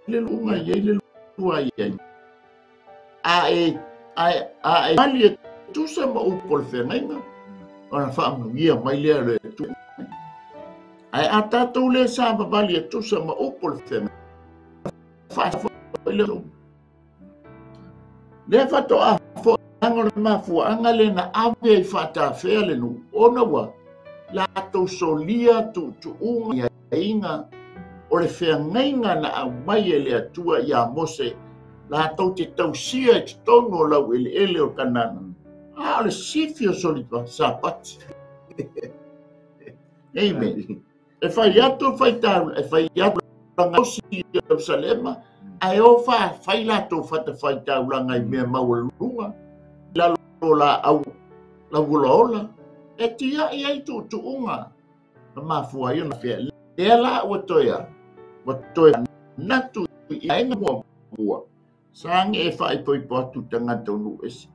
Speaker 2: le luga iai le lua iai a e a e mali e tusa ma upu o le feagaiga ona faamanuia mai lea le tu ai a tatou le sa vavali e tusa ma upu o le feagaiga faafoi le lea faatoa foʻiaga o le mafuaaga lena ave ai faatafea le nuu ona ua latou solia tuutuuga iaiga o le feagaiga na aumai e le Atua ia Mose latou te tausia i totonu o lau eleele o Kanana. A o le sifi o solipa sapati. Amen. E fai atu faitau, e fai atu langa i Jerusalema, ae o fai latou fatafaitaulaga i mea maualuluga, lalo la au lauolaola, e tiai ai tuutuuga na mafua ai ona fea. Lea la ua toe natu i aiga muamua, sage e faaipoipo atu tagata o nuu ese.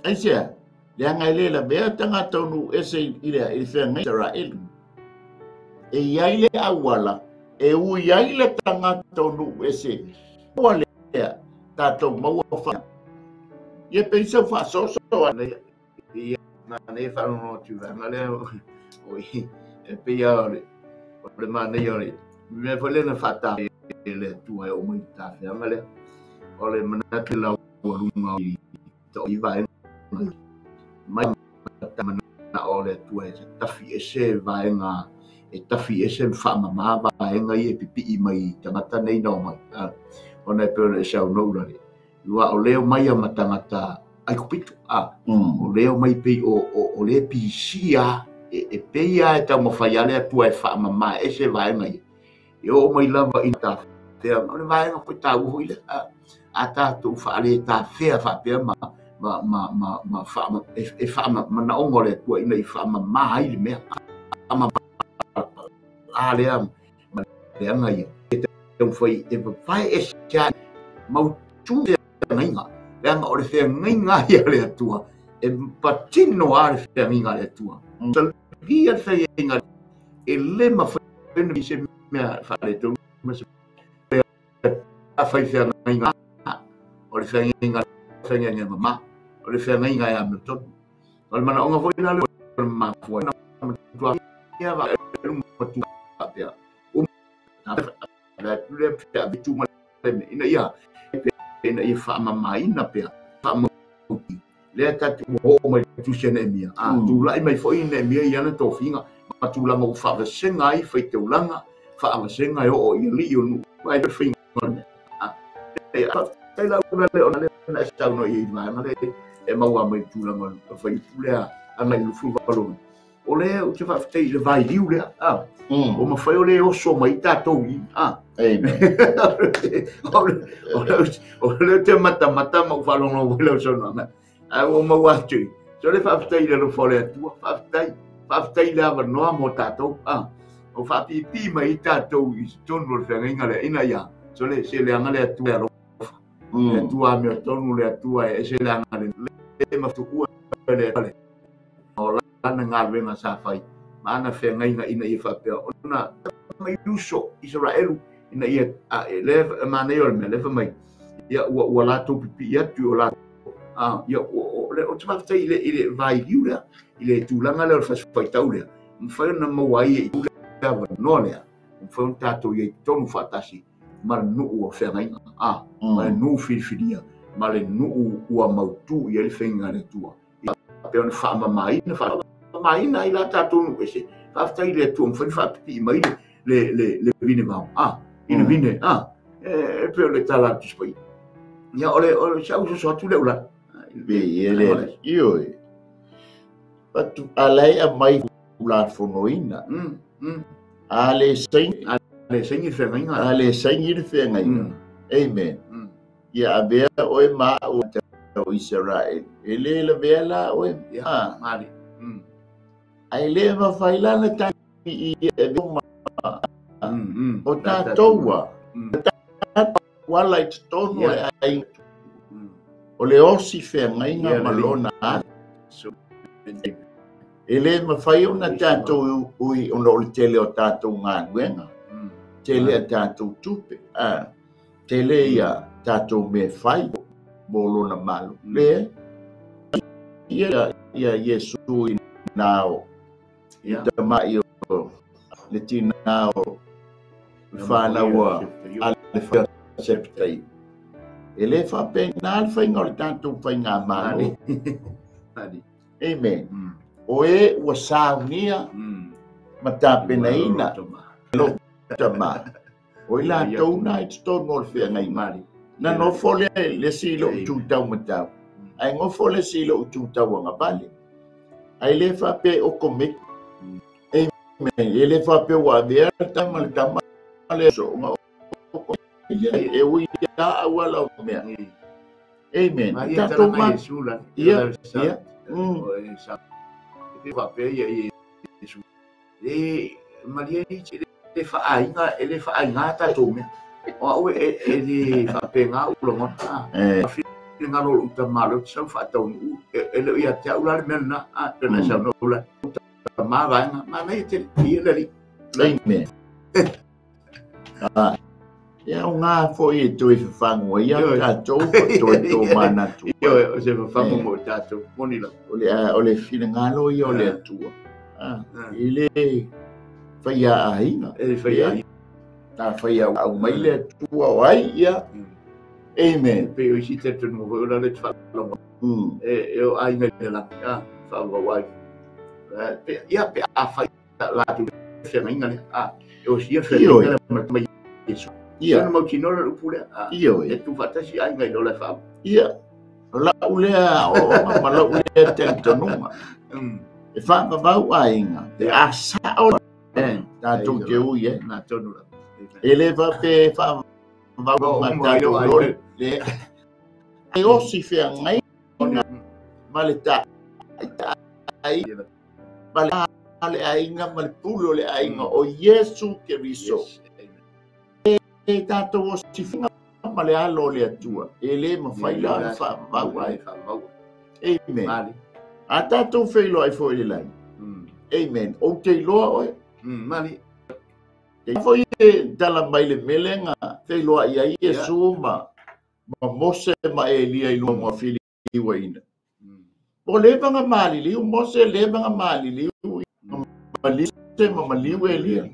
Speaker 2: Aisea, leaga e lē lavea tagata o nuu ese i le feagaiga Isaraelu. E iai le auala, e ui ai le tagata o nuu ese. Ua lea, tatou maua fa. Ia peisa faasoasoa.
Speaker 1: Ia, na nei faalogo atu vaega lea oi e pei o le manaia o le mea foi lea na faata le Atua e oo mai tafeaga lea. O le manatu laualuga i toʻi vaega mai manao o le Atua e tafi ese vaega e tafi ese ma faamamā vaega ia e pipii mai tagata nei na o mai. Ona e pei ona e saunoa lale ua o leo mai a ma tagata ai kupito o leo mai pei o le pisia e pei a e taumafai a le Atua e faamamā ese vaega ia e oo mai lava i tafea o le vaega foi taua foi lea a tatou faaletafea faapea ma ma ma ma ma fa e faamanaoga o le Atua ina i faamamā ai le mea a lea ma leaga ia e taumafai e vavae ese mautu feagaiga leaga o le feagaiga ia le Atua e patino a le feagaiga a le Atua salia le feagaiga e lē mafai ona se mea faaletonu ma se fai feagaiga o le feagaiga feagaiga mamā o le feagaiga e amiotonu o le manaoga foi la le mafua matua ia va matua faapea la le feavitu ma le ina ia faamamaina pea faamauti lea tatou oo mai tusi e Neemia tulai mai foi Neemia i ana tofiga ma tulaga ua faavasega ai faitaulaga faavasega e oo i alii o nuu ai faiga tai lau le ona le na saunoa i vaega le e maua mai tulaga o faiupu lea agai 28 o lea ou te faafetai i le vailiu lea o mafai o le oso mai tatou i
Speaker 2: Amen.
Speaker 1: O lea te matamata ma ou faalogologo i lau saunoaga ae ua maua atu so le faafetai i le alofa o le Atua faafetai le avanoa mo tatou o faapipi mai tatou i totonu o le feagaiga lea ina ia so le se leaga le Atua e alofa le Atua amiotonu le Atua e ese leaga le mafatuua le o lana galuega sa fai ma ana feagaiga ina ia faapea ona mai uso Isaraelu Ina ia le manaia o le mea lea fai mai ia ua latou pipii atu i o latou ia o te faafetai i le vailiu lea i le tulaga lea o le fasifaitau lea mafai ona maua ai i le avanoa lea mafai ona tatou i ai totonu faatasi ma le nuu o feagaiga ma le nuu filifilia ma le nuu ua mautu i ai le faiga a le Atua pe ona faamamaina ai la tatou nuu ese faafetai i le Atua mafai ona faapipii mai le vine vao i le vine e pe o le tala atu sipai ia o le sau soso atu le ula
Speaker 2: pe ia le ioe patu alai amai ulafonoina a le saini
Speaker 1: le feagaiga
Speaker 2: a le saini le feagaiga amen ia avea oe ma au o Israel e le lavea la oe
Speaker 1: mali
Speaker 2: ai le mafai la na ta i e ma o tatou wala i totonu o le aiga o le osi feagaiga ma lona e le mafai ona tatou ui ona o le tele o tatou galuega tele a tatou tupe tele ia tatou mea fai mo lona malo le ia ia Iesu i nao i tama'i o le tinā o le fanau a le Septai e le faapena le faiga o le tatou faigamalo. Amen. O e ua saunia ma tapenaina lo tama o i latou na i totonu o le feagaiga na nofo le si lou tutau matau ai nofo le si lou tutau agavale ai le faapea o komiti. Amen. E le faapea ua avea tama le tama le so'oga e ui ia auala o mea. Amen.
Speaker 1: Tatou ma ia ia faapea ia Iesu e malie le faaiga e le faaiga tatou mea o au e le faapena u lagona finagalo o lou tama lea ou te sau faataunuu e le o ia te au la le mea lena pe na saunoa la tama vaega manaia tele ia le alii.
Speaker 2: Amen. Ia o ngā foi e toe fafagu ai a tatou toe tō manatu.
Speaker 1: Ioe, o se fafagu mo tatou moni la.
Speaker 2: O le finagalo ia o le Atua. E le faia aiga.
Speaker 1: E le faia aiga.
Speaker 2: Ta faia au mai le Atua o ai ia. Amen.
Speaker 1: Pe o isi talitonuga foi o la le te faalogo. E o aiga i le lagi. Faavavau ai. Ia pe a fai latou feagaiga lea. E o sia feagaiga lea mai Iesu. Ia na mautinoa le upu lea.
Speaker 2: Ioe.
Speaker 1: E tuufaatasi aiga i lo le faa.
Speaker 2: Ia. O lau lea aoaoga ma lau lea talitonuga. E faavavau aiga. Pe a sao tatou te ui ai.
Speaker 1: Na tonu la.
Speaker 2: E le faapea faavavau ma tatou lole. E osi feagaiga ma le ta'ai ma le aiga ma le pule o le aiga o Iesu Keriso. E tatou osifiga ma le alo o le Atua. E le mafai la ona faavavau ai. Amen. A tatou feiloai foi i le lagi. Amen. Ou te iloa oe.
Speaker 1: Mali.
Speaker 2: Te foi e tala mai le melega feiloai ai Iesu ma Mose ma Elia i luga o filiuaina. O leva maliliu Mose, leva maliliu Mose ma maliu Elia.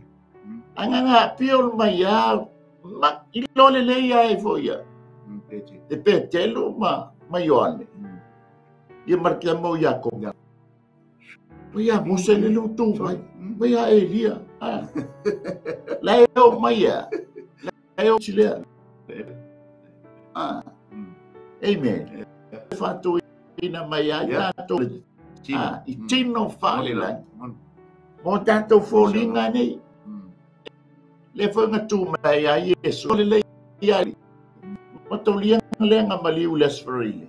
Speaker 2: Anga pio mai ia ma i lo le le ia e foi ia. E Petelo ma Ioane. Ia markia mo Iakobo. Ia Mose le lutu mai. Ia Elia. La e o mai ia. La e o chilea. Amen. Whātau ina mai ai tātou i tino whaalelai. Mō tātou fōlinga nei. Le whainga tū mai ai Iesu. Le lei ai. Mo tau lianga lenga maliu le asfarile.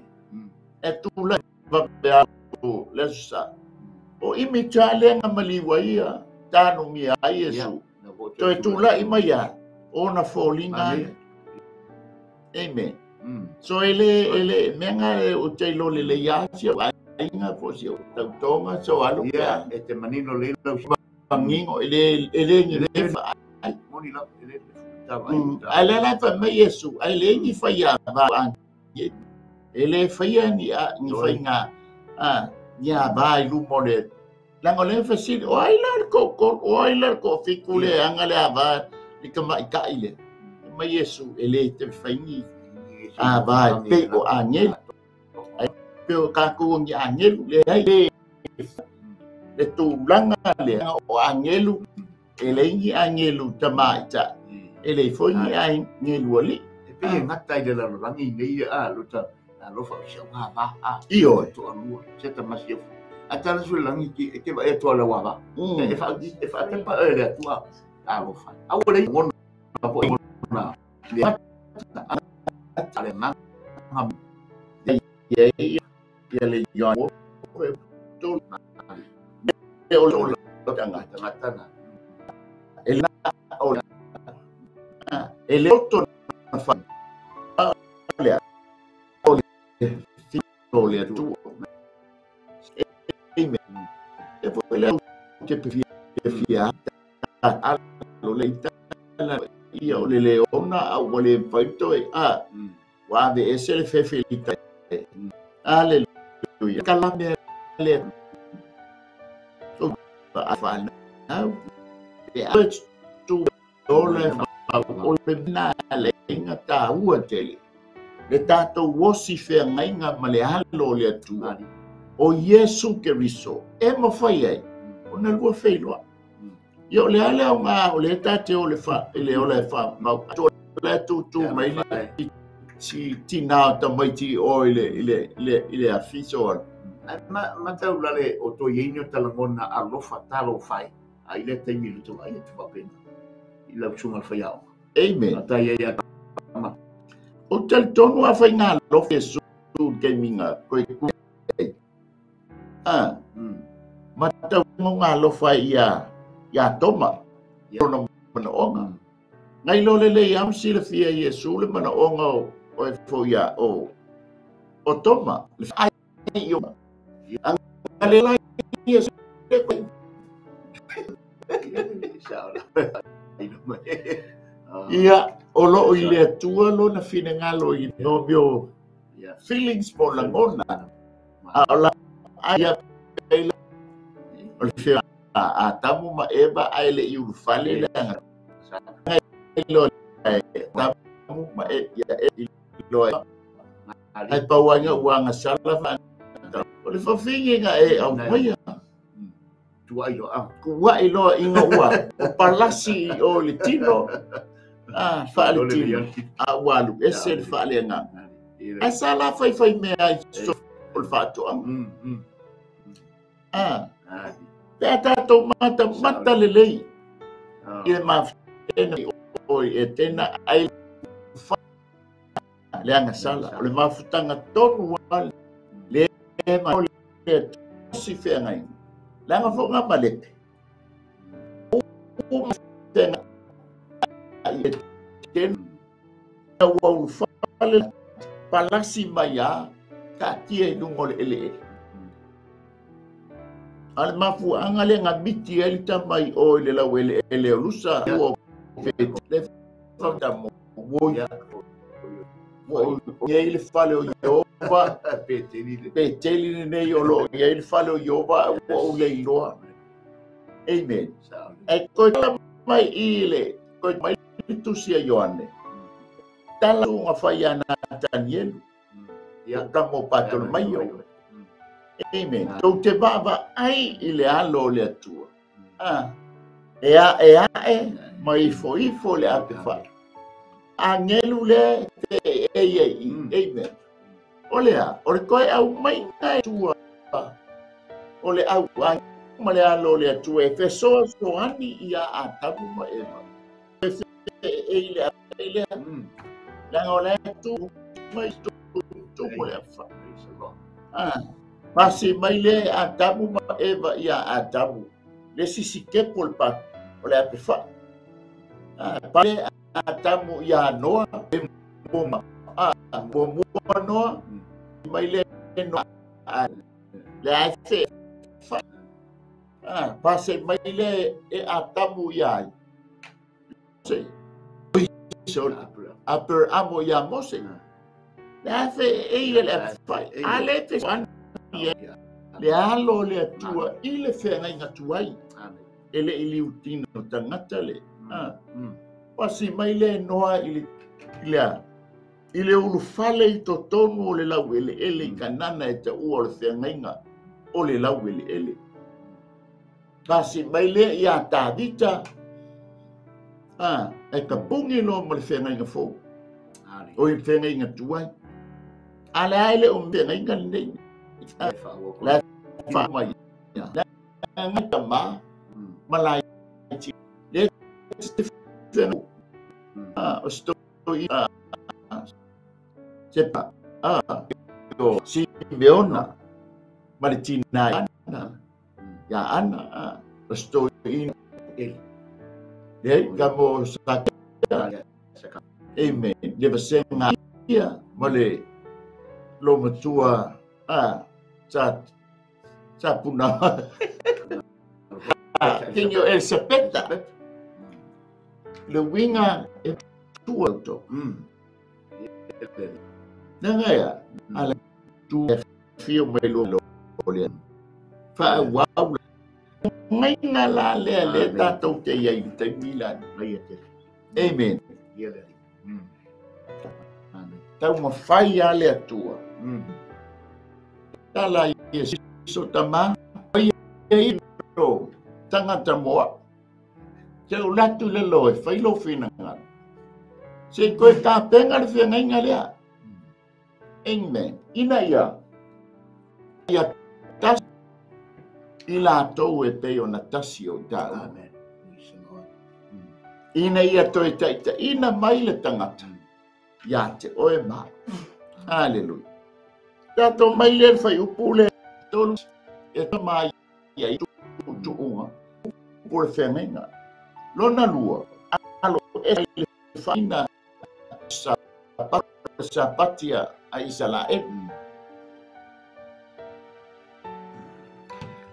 Speaker 2: E tū lai wapea le sa. O imi tā lenga maliu ai ia tānu mia ai Iesu. Toe tū lai mai a o na fōlinga ai. Amen. So ele mea e o te lole le ia si o ainga fo si o tautonga so alu
Speaker 1: pea. E te manino le lau
Speaker 2: mangingo ele ni le fa
Speaker 1: ai. Moni lau ele.
Speaker 2: Ae le la fai mai Iesu, ai le ni fai ava e le faia ni ni faiga ni ava i luma o le leaga o lea e fesili, o ai la le toatolu, o ai la le toafitu le aga le ava i tamaitai lea. Mai Iesu, e le te fai ni ava e pei o agelu. Ai pei o tatou ni agelu, leai le tulaga lea o agelu, e leai ni agelu tamaitai, e leai foi ni agelu alii.
Speaker 1: E pei e gata i le lalolagi nei a lo alofa o si au ava a.
Speaker 2: Ioe.
Speaker 1: Toalua, se tamasi e a tala sui langi ki e te va e toa le ava. E fa e fa te pa e le atua alofa. A ua le ngona po na. Le a le ma.
Speaker 2: Ye ye le yo o to e o lo tanga
Speaker 1: tanga na.
Speaker 2: E la o e le to na fa le o le fi o le tu. Amen. E foi le te fi fi a lo le la ia o le leona a ua le faito e a ua ave ese le fefe i ta. Aleluia. Kalame le o a fa nau e a tu o le o le na le inga ta ua tele. Le tatou osi feagaiga ma le alo o le Atua o Iesu Keriso e mafai ai ona lua feiloa. Ia o le a le aoga o le tate o le fa le ola e fa mau to le tutu mai le si tina o tamaiti o i le le le le afiso.
Speaker 1: Ma ma tau lale o to iei o talangona alofa talo fai a ile taimi le to ai tu papena i lau sunga fai ao.
Speaker 2: Amen.
Speaker 1: Ta ia ia
Speaker 2: o talitonu a fai ngā alofa Iesu ke minga koe ku. Ah. Ma tau ngā alofa ia ia Toma ona manaoga. Ngai lo le lei am silafia Iesu le manaoga o e fo ia o Toma. Le ai io. Anga le lai Iesu le koe. Ia o loo i le Atua lona finagalo i no mio feelings mo lagona. A o la ai o le fea a tamu ma Eva a ele i ulufale le anga. Ngai lo tamu ma e ia e lo ai pauanga uanga sala fa. O le fafinga e au maia.
Speaker 1: Tuai lo a.
Speaker 2: Kuai lo inga ua. O palasi o le tino. Ah, fa le tino. A walu ese le fa le anga. Ai sala fai fai mea ai so o le faatoaga. Ah. Pe a tatou mata mata lelei. I le mafutena o e tena ai fa le anga sala. O le mafutanga tonu wa le ma o le si feagai. Le anga foga malepe. O tena ai e tena ua ulufale palasi mai a taatia i luga o le eleele. A le mafuaaga le gamiti ai le tamai o i le laueleele o Lusa ua le fautamo ua i ai le fale o Ieova Peteli lenei o loo i ai le fale o Ieova ua ou leiloa. Amen. E koe tala mai i le koe mai le tusi a Ioane. Tala unga fai ana Danielu. Ia tamo Patolomaio. Amen. Tou te vaava ai i le alo o le Atua. Ah. E a e a e mai ifo ifo le ape fai. Angelu le te e e i. Amen. O le a, o le koe au mai ngai tua. O le au ai ma le alo o le Atua e fesoa soani ia Atamu ma Eva. E fe e i le a i le a. Langa o le tu mai tu tu mo le afa. Ah. Pasi mai le Atamu ma Eva ia Atamu. Le sisi kepo le pa o le ape fa. Ah, pa le Atamu ia Noa e mo ah mo mo Noa mai le Noa le afe fa. Ah, pasi mai le e Atamu ia ai. Se. so Aperamo ia Mose. Le afe e ia le afai. A le te le alo le atua i le feagaiga tuai. E le i liutino tagata le. Pasi mai le noa i le i le ulufale i totonu o le laueleele i Kanana e taua o le feagaiga o le laueleele. Pasi mai le ia Tavita e kapungi loa ma le feagaiga fou. O i feagaiga tuai. A le ai le o feagaiga lenei. Le faamai. Le ngata ma malai ti. Le te feagaiga. O sto i sepa o Simeona ma le tina ia Ana o sto i le ka mo sa. Amen. Le vasenga ia ma le lo matua sa puna Kinyo Elisapeta le winga e tua to. Nanga ia ala tu fio mai lo le fa wow ngai nga la le le tatou te ia i te mila. Amen. Tau mawhai a le atua. Tala ia siso tama ia ro tangata moa. Te o latu le loe whai lo whina. Se koe ka penga le whiangainga lea. Amen. Ina ia ia tas i la tau e te o na tasi o tau.
Speaker 1: Amen.
Speaker 2: Ina ia toe taita ina mai le tangata. Ia te oe ma. Hallelujah. Tatou mai le whai upu le tolu e ta mai ia i tuunga. Upu le whengainga. Lona lua. Alo e le whaina sapatia a Isalael.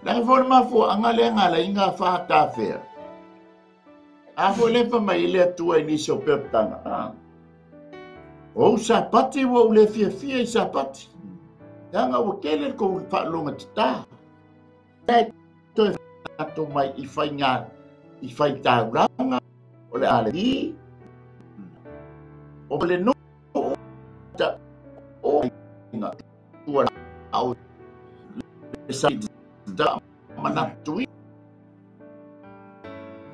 Speaker 2: Langa fo mafua anga le ngala inga whaatawhea. A fo le fa mai le atua i nisi o peotanga. O sapati wa ule fia fia i sapati. Tanga ua kele ko whaalonga te tā. E toe whaato mai i whai ngā, i whai tāuranga o le ale i. O le no ta o ngā tua au le sa da manatui.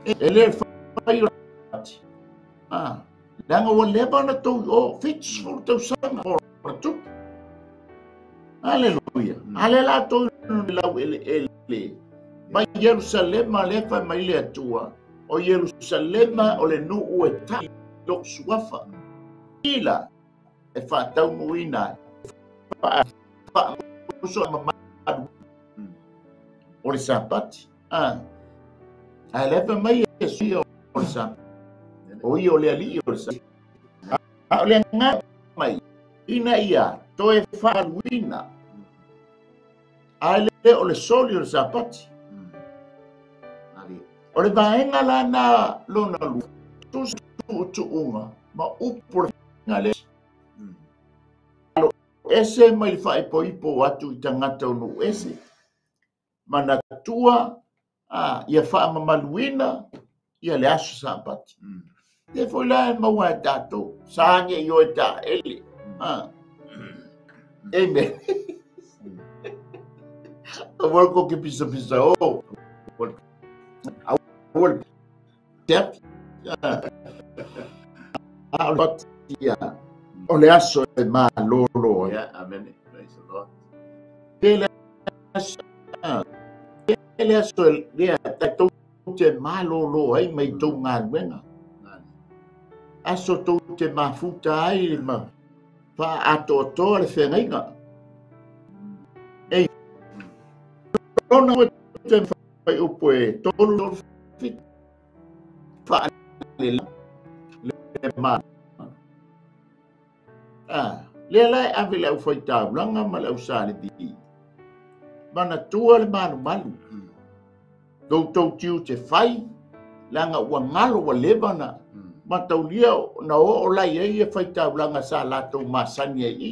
Speaker 2: E le whai o ati. Langa ua leva na tau o 70 tausaga o tupu. Hallelujah. Ale la tau lau ele ele. Mai Yerusalema le fa mai le atua. O Yerusalema o le nuu e tai lo suafa. Ila e fa tau nuina. Fa fa so mamalu. O le sapati. Ale fa mai e sui o le sapati. O ia o le ali o le sapati. A o le ngā mai. Ina ia toe whaluina. A le o le soli o le sapati. O le vaenga la na lona lu. Tu tuunga ma upu le nga le. Alo ese mai le whaepoipo atu i tangata o nu ese. Manatua ia whaamamaluina ia le aso sapati. Te foi la e maua e tātou. Saange i oe tā ele. Amen. Aua ko ke pisa pisa o. Aua tep. O le aso e ma lolo.
Speaker 1: Yeah, amen. Praise the Lord.
Speaker 2: Te le aso. Te le aso e lea tātou te ma lolo ai mai tau ngā luenga. Aso tau te mafuta ai ma wha atoatoa le whengainga. Ei, rona ua te whai upu e tolu fit wha le le ma. Le lai ave le au whai taulanga ma le au sāle di. Mana tua le manu malu. Tau tau tiu te whai, langa ua ngalo ua levana. Mataulia na oo lai ai e faitaulaga sa latou masani ai i.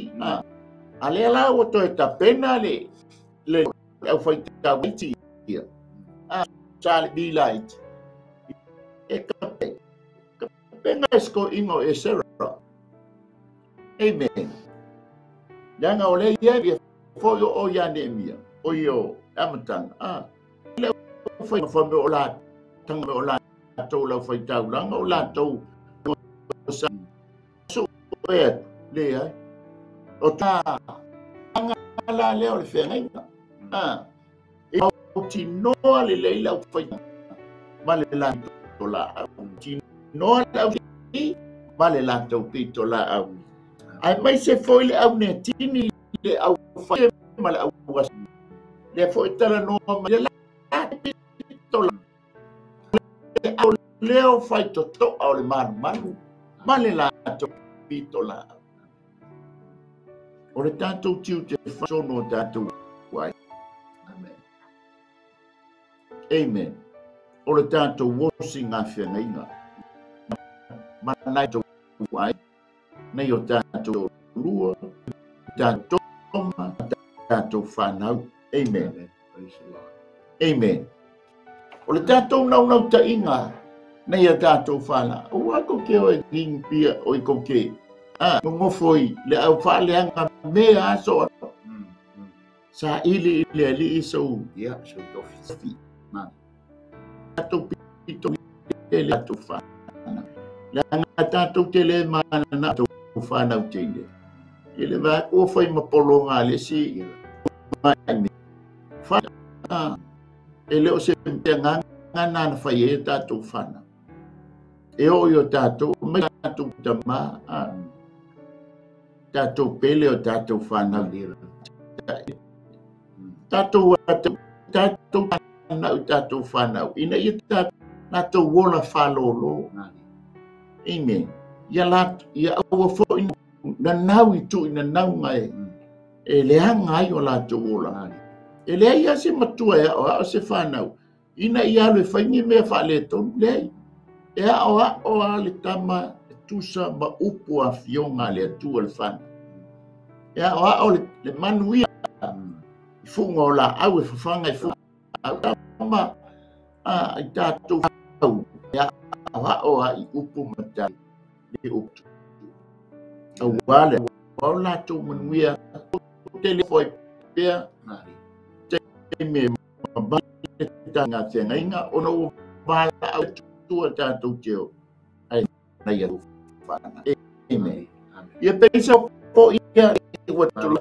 Speaker 2: A lea la ua toe tapena le aufaitaulaiti ia. Sa le bilaiti. E kapena e skoinga o Esera. Amen. Leaga o lea ia e foi o ia Neemia. O ia o amataga. Le fai ma o la tanga o la tou lau faitaulaga o latou sa su e le ai o ta la lea o le feagaiga. E tinoa le lei lau faitaulaga ma le latou laau. Tinoa le au ma le latou pito laau. Ai mai se foi le au netini le au fai ma le au as. Le foi tala noa ma le la pito la. Le au leo fai toto au le manu manu ma le latou pito laau. O le tatou tiu te fasono o tatou ai.
Speaker 1: Amen.
Speaker 2: Amen. O le tatou wosi ngā whengainga. Ma nai tau ai. Nei o tatou lua, tatou toma, tatou whanau. Amen.
Speaker 1: Amen. Praise the Lord.
Speaker 2: Amen. O le tatou naunau tainga, nei a tatou whana. Ua ko ke o e ging pia o i ko ke. Ngofo i le au whaaleanga me aso. Sa ili i le ali i sau.
Speaker 1: Ia, sau tofi.
Speaker 2: Tatou pito i le tatou whana. Le anga tatou te le mana na tatou whanau teine. I le vā kua whai mapolonga le si mai me. Whana. E leo se te nganga nana whai e tatou whana. E o i o tatou, mai tatou tama, tatou pele o tatou whanau. Tatou tatou whanau, tatou whanau. Ina ia tatou wola whalolo. Amen. Ia la, ia aua foi na nau i tui na nau ngai. E leanga ai o latou ola. E lea ia se matua e ao se whanau. Ina ia alu e whaingi mea whaale tonu leai. E ao ao a le tama e tusa ma upu a fionga le atua le whanau. E ao ao le manu ia. I funga o la au e whawhanga i funga. Au tama i tātou au. E ao ao a i upu matai. Le upu. Au wale. Au lātou manuia. Tele foi pea. Te me mabale tanga whengainga. Ono o wala au tua tātou teo. Ai nei atu whana. Amen. Ia peisa po ia ua tula.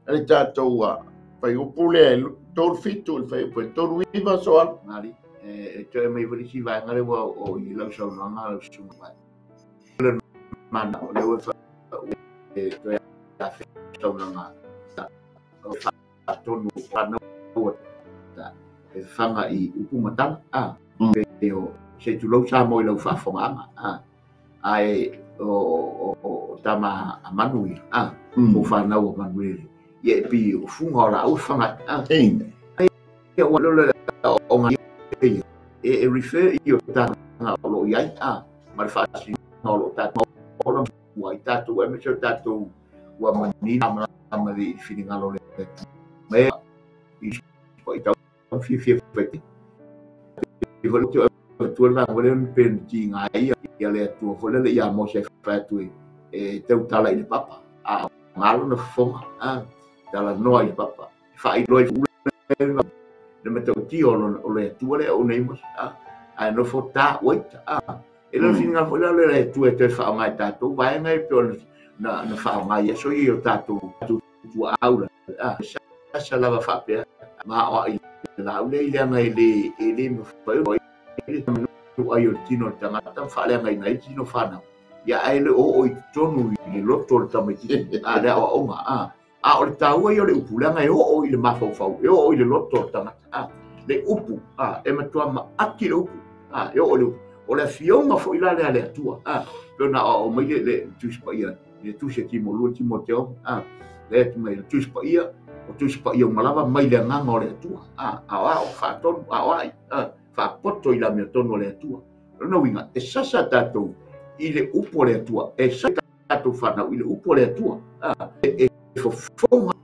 Speaker 2: Ale tātou a whai upu lea tolu fitu le whai upu tolu iwa so alu.
Speaker 1: Ngari. E toe mai wali si vai ngare wa o i lau saunanga lau sunga vai. Le mana o leo e wha e toe a saunanga. O wha tonu whanau ta e whanga i upu matala. E o se tulau sa moi lau whaafonga. Ai o tama a manu ia. O whanau o manu ia. Ia e pi o funga o la au whanga.
Speaker 2: Amen.
Speaker 1: Ia o lolo o ngā ia. E refer i o tanga o lo iai. Ma le whaasi o lo tātou. O lo ua i tātou e mese o tātou ua manina ma le whiringalo le. Me i i tau whiwhia whaite. I wale te atua le wale pen ti ngā ia ia le atua wale le ia mo se whatu e tau tala i le papa. A ngalo na whonga. Tala noa i le papa. Whai loa i ule le matau tio o le atua le o nei mo. A no fo tā waita. E le whiringa wale le atua e te whaonga i tātou. Vai ngai pe o na whaonga ia so i o tātou tua aura. Sa lava whapea. Ma o i la ule i leanga i le e le mawhai o i le nu ai o tino tangata whaleanga i ngai tino whanau. Ia ai le o i tonu i le loto le tamaiti. A lea o aonga. A o le tāua i o le upu leanga e o i le mawhauwhau. E o i le loto le tangata. Le upu. E matua ma ati le upu. E o le upu. O le fionga fo i la lea le atua. Pena o mai le tusi paia. Le tusi timo lua timo teo. Le atu mai le tusi paia. O tusi paia o malava mai le anganga o le atua. A o whaatonu, a o ai. Whaapoto i la mea tonu o le atua. Lona uiga, e sasa tatou i le upu a le Atua, e sasa tatou fanau i le upu a le Atua. E fofoga,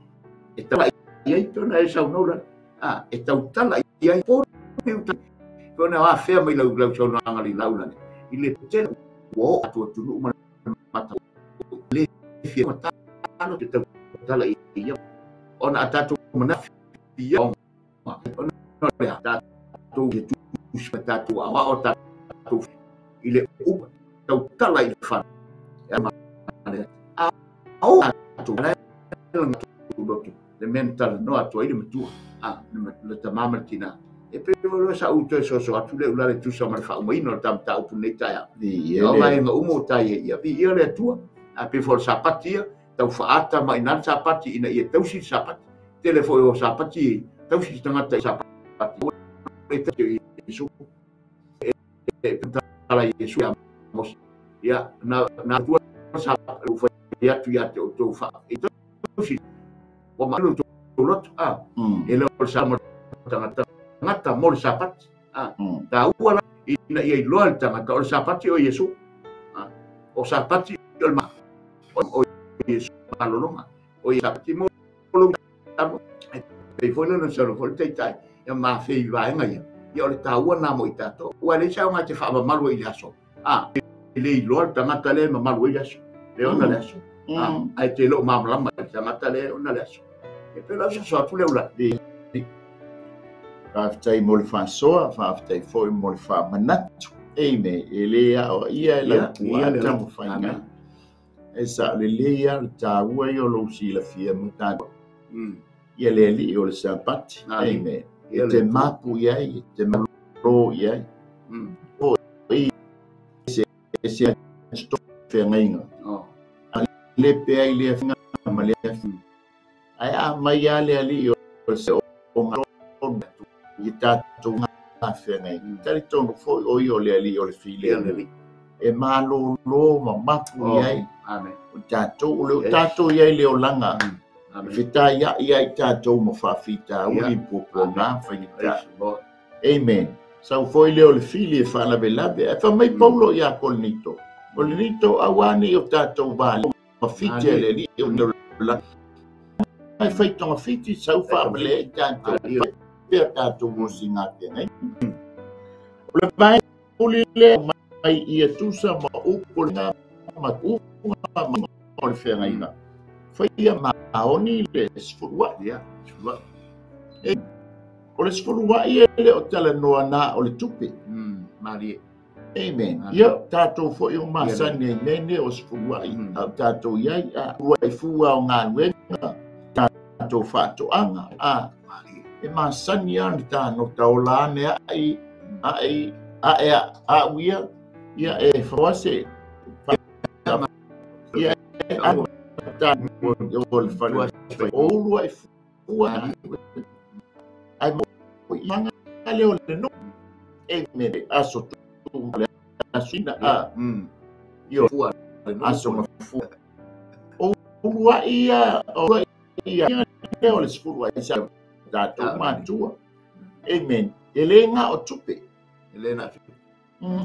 Speaker 1: e tala i ai, tona e saunoa la, e tautala i ai, pona afea mai lau lau saunoaga le lau lale, i le tele ua oo atu atunuu ma mata le fia matalo te tautala i ia, ona a tatou manafia ona le tatou e tusi ma tatou aoao tatou i le upu tautala i le fana a o tatou le mea na talanoa atu ai le matua le tama ma le tina e pei o sa u toe soso atu le ula le tusa ma le faaumaina o le tamataupu nei taeao o vaega uma o tai ai ia viia le Atua a pei foi o le sapati ia tau faata ma ina le sapati ina ia tausi le sapati tele foi o sapati tausi le tagata i sapati e tausi i Iesu e tala i Iesu ia Mose ia na tua sa fai atu ia te outou fa e tausi ua malu loto e le o sa mo tagata ngata mo le sapati taua la ina ia iloa le tagata o le sapati o Iesu o sapati o le ma o Iesu malologa o ia sapati mo lo tamo e pei foi lona salo foi le taitai ia mafei vaega ia ia o le taua na mo i tatou ua leai sa oga te faamamalu ai i le aso e le iloa le tagata lea e mamalu ai le aso le ona le aso ae te loo malamalama i le tagata lea e ona le aso e pei lau soso atu le ula.
Speaker 2: Faafetai mo le faasoa, faafetai foi mo le faamanatu. Amen. E le ao ia e lau puata ma faiga. E sa le le ia le taua ia o lou silafia ma tatou. Ia le alii o le sapati. Amen. E te mapu i ai, e te malo i ai. O i se se feagaiga. Le pea i le afinga ma le afinga. Ai a mai a le alii o se o i tatou feagaiga. Talitonu foi o ia o le alii o le filemu. E malolo ma mapu i ai. O tatou, o le tatou i ai le olaga. E fetai ai ai tatou ma faafitauli puapuaga faigata. Amen. Sau foi le o le fili e faalavelave. Ae fai mai Paulo ia Korinito. Korinito auani o tatou vale ma fiti e le alii o le olaga. Ai fai tonga fiti sau faamale ai tatou. Pea tatou osi ngā feagaiga. O le vaega puli lea mai ia tusa ma upu le ma uga ma o le feagaiga. Faia maoni le sefuluai.
Speaker 1: Ia, sefuluai.
Speaker 2: O le sefuluai e le o talanoa na o le tupe.
Speaker 1: Malie.
Speaker 2: Amen. Ia, tatou foi o masani ai mene o sefuluai. A tatou iai, a ua i fua o galuega, tatou faatoaga, a e masani a le tāno taola ane ai, ai, ai, a uia, ia e fawase, ia e anu tāno o le fale, o ulua i fua, ai mo, i anga le o le no, e me aso tu, le aso ina, a, io, aso ma fua. O ulua ia, o ulua ia, le o le sefulu ai sa tatou matua. Amen. E le ngā o tupe.
Speaker 1: E le ngā tupe.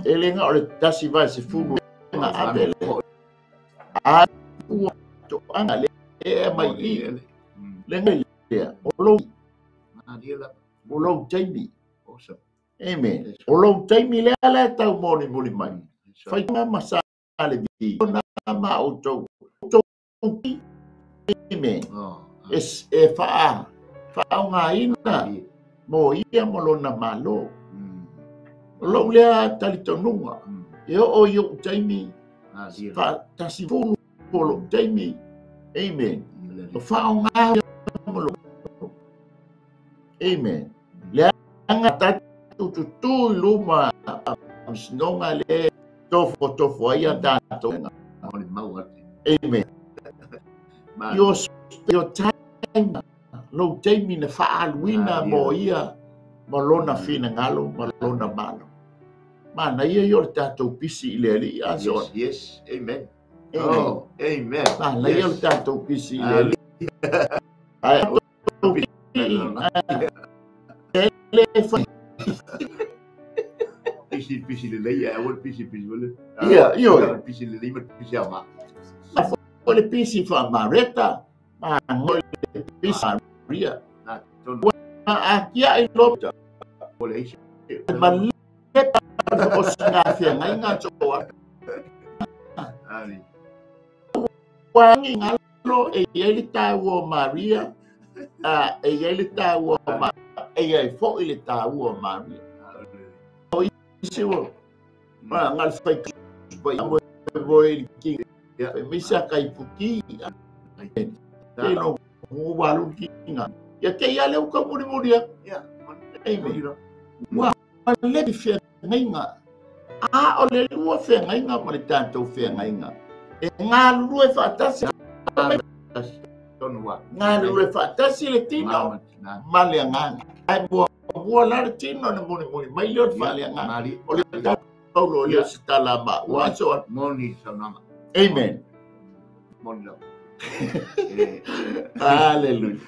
Speaker 2: E le ngā o le tasi vai sefulu ngā ave le. A ua to anga le e mai i. Le ngai lea. O lou. O lou taimi. Amen. O lou taimi lea le tau moni muli mai. Whai ngā masa le vi. O nā ma o tau. O tau. Amen. E whaa. Whaongaina mo ia mo lona malo. O lou lea talitonuga. E oo i ou taimi. Tasi fulu o lou taimi. Amen. O whaonga mo lou. Amen. Le anga tatu tutu i luma misinoga le tofo tofo ai a tatou. Amen. Your time, lou taimi na faaluina mo ia ma lona finagalo ma lona malo. Mana ia i o le tatou pisi i le alii aso.
Speaker 1: Yes, amen. Oh, amen.
Speaker 2: Mana ia o le tatou pisi i le alii. Ai tatou pisi le fai.
Speaker 1: Pisi pisi lelei ae aua le pisi pisi vale.
Speaker 2: Ia, ioe.
Speaker 1: Pisi lelei ma le pisi aoga.
Speaker 2: O le pisi faamareta, ma le pisi Maria.
Speaker 1: Na tonu
Speaker 2: A kia i lo
Speaker 1: o le isi.
Speaker 2: Ma le o singa feagaiga toa.
Speaker 1: Ali.
Speaker 2: Uagi galo e iai le taua o Maria, a e iai le taua o Ma, e iai foʻi le taua o Maria. Isi ua ma ngal fai pai mo mo i ki me sa kai puki te no mo walu kinga ya te ia le uka muri muri ya
Speaker 1: Ia.
Speaker 2: Amen. Ua le feagaiga a o le lua feagaiga ma le tatou feagaiga e galulue faatasi.
Speaker 1: Tonu wa.
Speaker 2: Galulue faatasi le tino
Speaker 1: Na.
Speaker 2: ma le agaga ae muamua la le tino na mulimuli mai lea o le faaleagaga
Speaker 1: Mali.
Speaker 2: o le paulo lea o se tala maua aso a.
Speaker 1: Moni saunoaga.
Speaker 2: Amen.
Speaker 1: Moni lava.
Speaker 2: Hallelujah.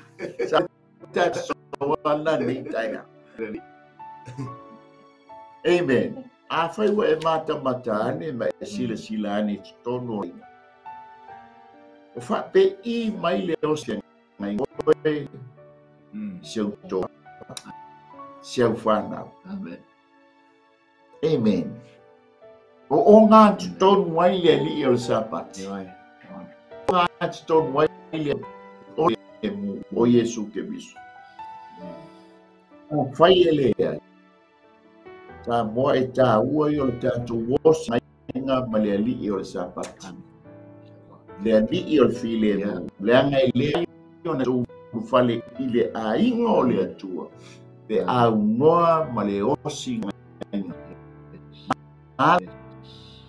Speaker 2: Sa ta soa la nei taia. Amen. A fai ua e matamata ane ma e silasila ane i totonu o o faapei mai le osi ngai oe si au toa, si au whanau.
Speaker 1: Amen.
Speaker 2: Amen. O o ngā totonu ai le alii o le Sapati.
Speaker 1: Ioe.
Speaker 2: Ngā totonu ai le o le mu o Iesu Keriso. O whai e le ai. Tā moa e tā ua i o le tātou osi ngā ma le alii o le Sapati. Le alii o le file mu. Le anga e le ai o na tū fale i le ainga o le atua. Pe au noa ma le osi ngā.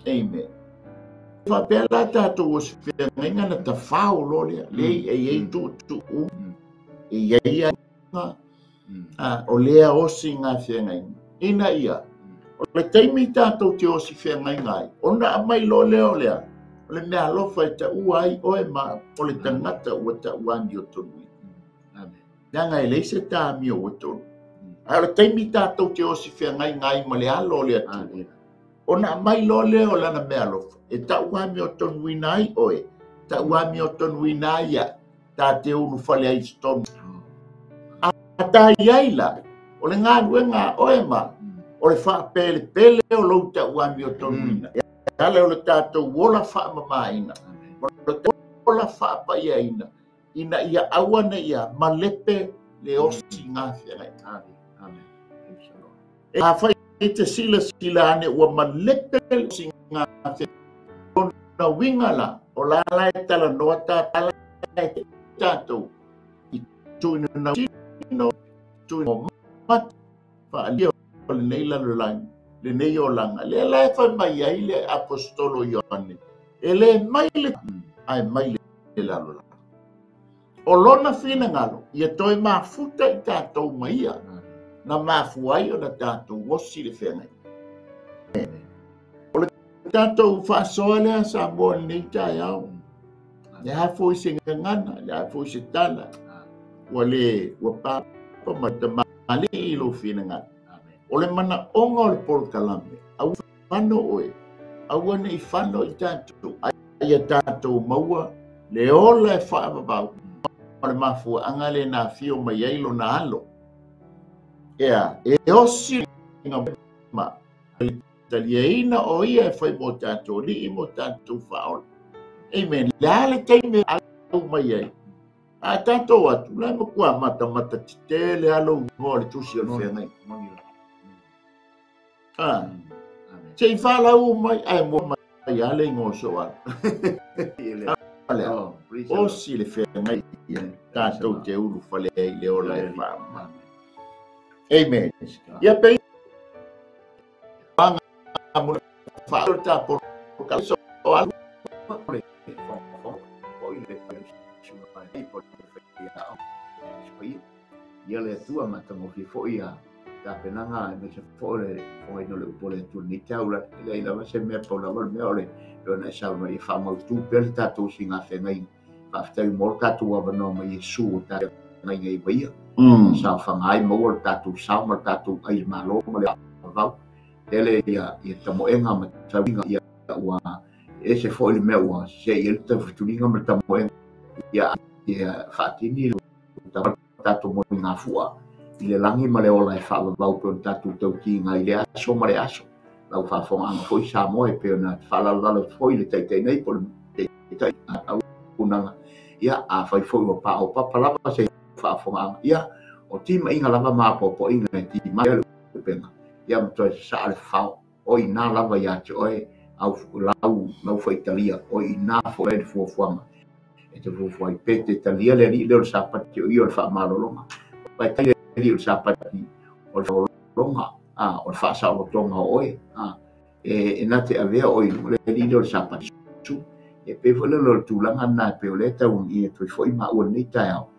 Speaker 2: Amen. Faapea la tatou osi feagaiga na tafao lo lea. Lei e iai tuutuu. E iai aiga. O lea osi ngā feagaiga. Ina ia. O le taimi tatou te osi feagaiga ai. Ona amai lo lea o lea. O le mea alofa e taua ai oe ma o le tagata ua taua amio tonu.
Speaker 1: Amen.
Speaker 2: Leaga e leai se tāmio ua tonu. Ae o le taimi tatou te osi feagaiga ai ma le alo o le Atua.
Speaker 1: Amen.
Speaker 2: Ona mai lo lea o lana mea alofa. E tau amio tonuina ai oe. Tau amio tonuina ai ia. Tā te ulu fale ai i tonu. A tā iai la. O le galuega a oe ma. O le faapelepele o lou tau amio tonuina. E ala o le tatou ola faamamaina.
Speaker 1: Amen.
Speaker 2: O le ola faapaiaina. Ina ia aua ne ia malepe le osi ngā feagaiga.
Speaker 1: Amen. Amen. Praise the Lord.
Speaker 2: E a whai e te sila sila ane ua malepe le osi ngā feagaiga. Na winga la, o la la e tala noa tā tala e te tātou. I tuina na tino, tuina o mata, whaalia o le nei lalo langi, le nei o langa. Le la e whai mai ai le apostolo Ioane. E le mai le, ai mai le lalo langi. O lona whina ngalo, ia toi mafuta i tātou maia, na mafu ai o na tātou osi le whengai. O le tātou whaasoa lea sa moa nei tai au. Le hafo i se ngangana, le hafo i se tala. Ua le, ua papa ma te mali i lo whina ngalo.
Speaker 1: Amen.
Speaker 2: O le mana onga o le polokalame, au whano oe, au ane i whano i tātou, ai ia tātou maua, le ola e whaavavau. O le mafua anga le nā whio mai ai lo nā alo. Ea, e osi ngā ma, taliaina o ia e whai mō tātou, li i mō tātou whaola. Amen. Le ale teime au mai ai. A tātou atu, lai makua mata mata te tele alo ngoa le tusi o le whengai.
Speaker 1: Moni la.
Speaker 2: Ah,
Speaker 1: Amen.
Speaker 2: se i whalau mai, ai mō mai ale ngō so ala.
Speaker 1: Ele.
Speaker 2: Ale,
Speaker 1: Oh, praise the Lord.
Speaker 2: osi le whengai ia tātou te ulu whale ai le ola e whaama.
Speaker 1: Amen.
Speaker 2: Amen.
Speaker 1: Praise God.
Speaker 2: Ia pe anga mo wha ta por ka so ala.
Speaker 1: Ia le Atua matagofie foʻi a tapenaga aemaise foʻi le fogaina o le upu o le Atua lenei taula e leai lava se mea pau lava le mea o le ona e saunoa ia faamautū pea le tatou sigafeagaiga faafetai mo le tatou avanoa mai Iesu o taagaiga i vaia saofaga ai maua le tatou sao ma le tatou ai le malo ma le avau Tele ia tamoega ma tauiga ia ua ese foi le mea ua se i le taufetuliga ma le tamoega ia faatini le tatou moligafua i le lagi ma le ola e faavavau pe ona tatou tautiga i le aso ma le aso. Lau faafogaaga foi Samoa e pei ona faalalalalo foi le taitai nei po o le taitai auaunaga. Ia afai foi ua paopapa lava se faafogaaga, ia o timaiga lava ma apoapoaiga e timai le upega ia ma toe sasaa le fafao o i ina lava ia te oe au lau faitalia o i ina foi le fuafuaga e te fuafua ai pe te talia le alii lea o le Sapati o ia o le faamalologa. Faitalia le alii o le Sapati o le faamalologa, o le faasaolotoga o oe, e na te avea oe i luga le alii lea o le Sapati. E pei foi lea o le tulaga lena e pei o lea e tau ia toe foi maua lenei taeao.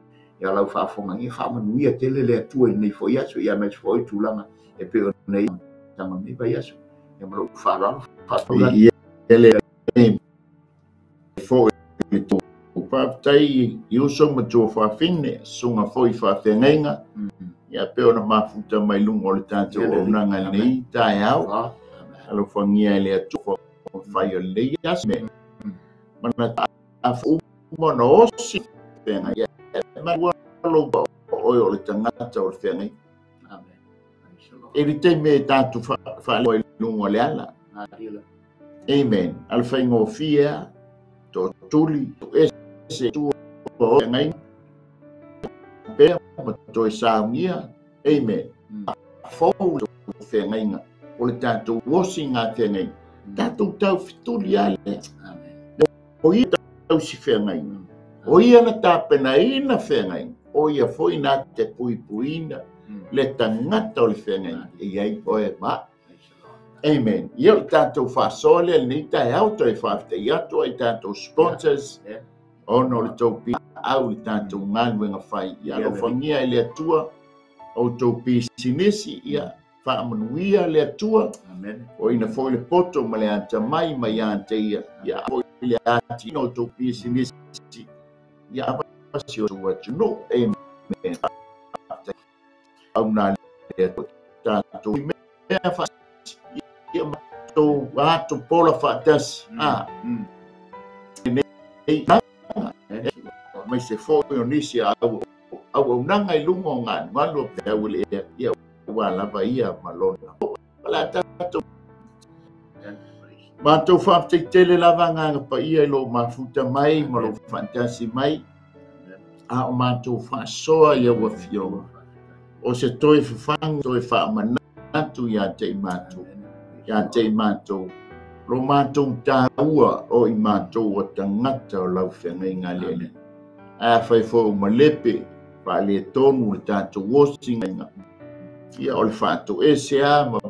Speaker 1: Ia lau faafofoga ia faamanuia tele le Atua i lenei foi aso, ia aemaise foi tulaga e pei ona i tanga lenei vaiaso. Ia ma lou faaaloalo
Speaker 2: faafetai le foi faafetai i uso ma tuafafine susuga foi faafeagaiga ia pei ona mafuta mai luga o le tatou auaunaga i lenei taeao. Alofagia e le Atua fai o lenei aso mana uma ona osi feagai e maua lou oe o le tagata o le feagaiga. E le taimi e tatou faaleoa i luga o le ala. Amen. A le faigofie toatuli ese tua o feagaiga pea ma toe saunia. Amen. Fou le feagaiga o le tatou osi ngā feagaiga. Tatou taufetuli a lea. O ia tausi feagaiga. O ia na tapenaina feagaiga. O ia foi na te puipuina le tagata o le feagaiga. E iai oe ma. Amen. Ia o le tatou faasoa lea lenei taeao toe faafetai atu ai tatou sponsors ona o le tou piaau le tatou galuega fai. Ia alofagia e le Atua o tou pisinisi, ia faamanuia le Atua. O ina foi le poto ma le atamai ma ia te ia. Ia foi le atino o tou pisinisi. Ia si o tou atunuu. Amen. Au nā le Atua tatou mea faatasi. Ia matou atu pola faatasi. Nei mai se foi o nisi auaunaga i luga o galugalu o peau le ea. Ia ua lava ia ma lona. O la tatou matou faafetai tele lava agaga paia i lou mafuta mai ma lou faatasi mai. A o matou faasoa ia ua afioga. O se toe fafagu, toe faamanatu ia te i matou. Ia te i matou. Lo matou tāua o i matou o tagata o lau feagaiga le Alii. A fai foi o malepe, faaletonu le tatou osiga. Ia o le faatoese a ma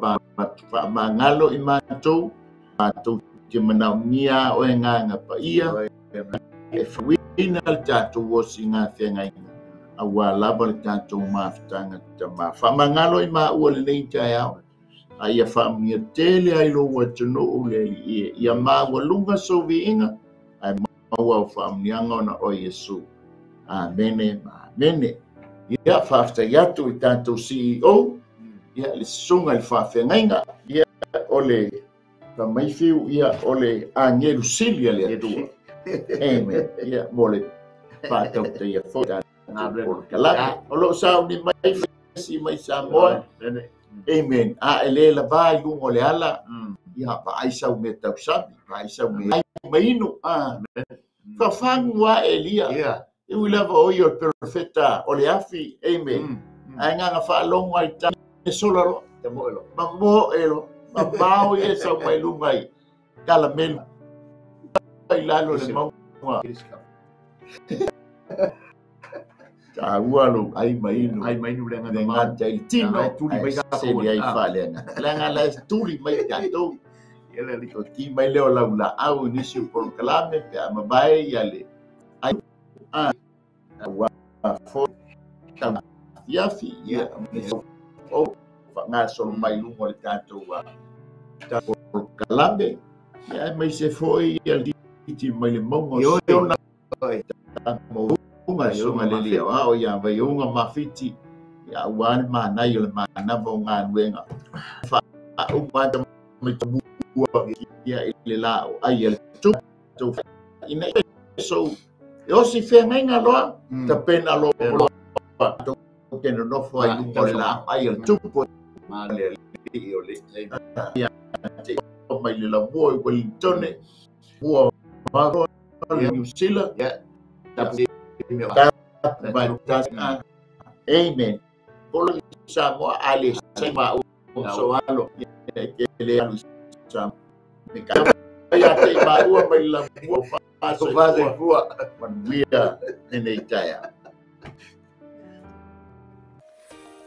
Speaker 2: faamagalo i matou. Matou te manaomia o e agaga paia. E fauina le tatou osiga feagaiga. Aua lava le tatou mafutaga tama. Faamagalo i maua lenei taeao. A ia faamanuia tele ai lou atunuu le Alii e. Ia maualuga sou viiga, ae maua au faamanuiaga ona o Iesu. Amene ma amene. Ia faafetai atu i tatou CEO, ia le susuga i le faafeagaiga, ia o le Tamaifiu, ia o le agelu sili a le Atua. Amen. Ia mo le faatautaia foi tatou polokalame. O loo sauni mai si mai Samoa. Amen. A e le lava i luga o le ala, ia vaai sau mea tausami, vaai sau mea mainu. Fafagu a Elia. E ui lava o ia o le profeta o le afi. Amen. Ae agaga faalogo ai ta e sola loa. Mamoe loa. Mamao ia sau mai luga i Kalamelu. I lalo le mauga. Tāua lou ai mainu.
Speaker 1: Ai mainu le
Speaker 2: Le gata i tino.
Speaker 1: Ai tuli mai tatou.
Speaker 2: Seli ai faaleaga. Leaga la e tuli mai tatou. O ti mai leo lau laau i nisi o polokalame pe a mavae ia le ai. Ua foi afiafi. Ia o faagasolo mai luga o le tatou polokalame. Ia aemaise se foi ia le titi mai le mauga o Siona. Mauga suga le lia o ia vaiuga mafiti. Ia ua le manai o le manava o galuega. uma mai tamua ia i le la o ai le tu tu ina so e osi feagaiga loa tapena loa tou te nonofo ai luga o le laau ai a le Tupu ma le Alii o le ia te mai le lamua i Wellington mua ma le New Zealand. Amen. Polo Samoa ale sa ma so alo ke le alu sa me ka ia te ma ua mai la mua fa so fua manuia nei taia.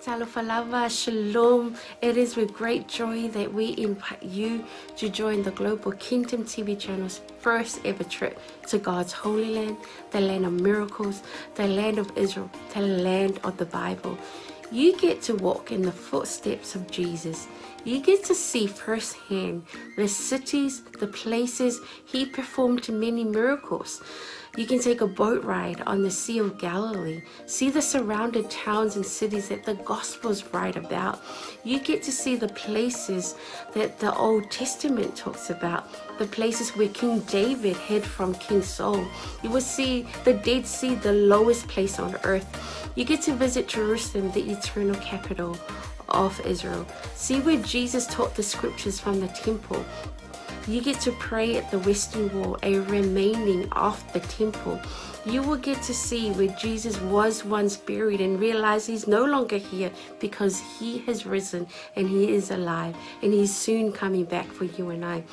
Speaker 3: Talofa lava, shalom. It is with great joy that we invite you to join the Global Kingdom TV channel's first ever trip to God's holy land, the land of miracles, the land of Israel, the land of the Bible. You get to walk in the footsteps of Jesus. You get to see firsthand the cities, the places he performed many miracles. You can take a boat ride on the Sea of Galilee, see the surrounded towns and cities that the Gospels write about. You get to see the places that the Old Testament talks about, the places where King David hid from King Saul. You will see the Dead Sea, the lowest place on earth. You get to visit Jerusalem, the eternal capital of Israel. See where Jesus taught the scriptures from the temple. You get to pray at the Western Wall, a remaining of the temple. You will get to see where Jesus was once buried and realize he's no longer here because he has risen and he is alive and he's soon coming back for you and I.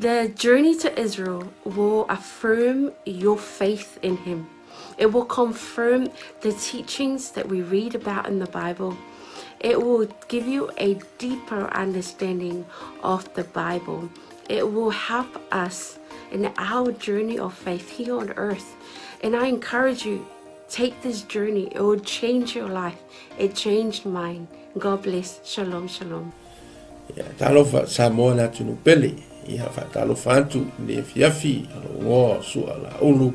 Speaker 3: The journey to Israel will affirm your faith in him. It will confirm the teachings that we read about in the Bible. It will give you a deeper understanding of the Bible. It will help us in our journey of faith here on earth. And I encourage you, take this journey. It will change your life. It changed mine. God bless. Shalom, shalom.
Speaker 4: Ia talofa Samoa le atunuu pele. Ia faatalofa atu i le afiafi o lou igoa o Sua Laulu o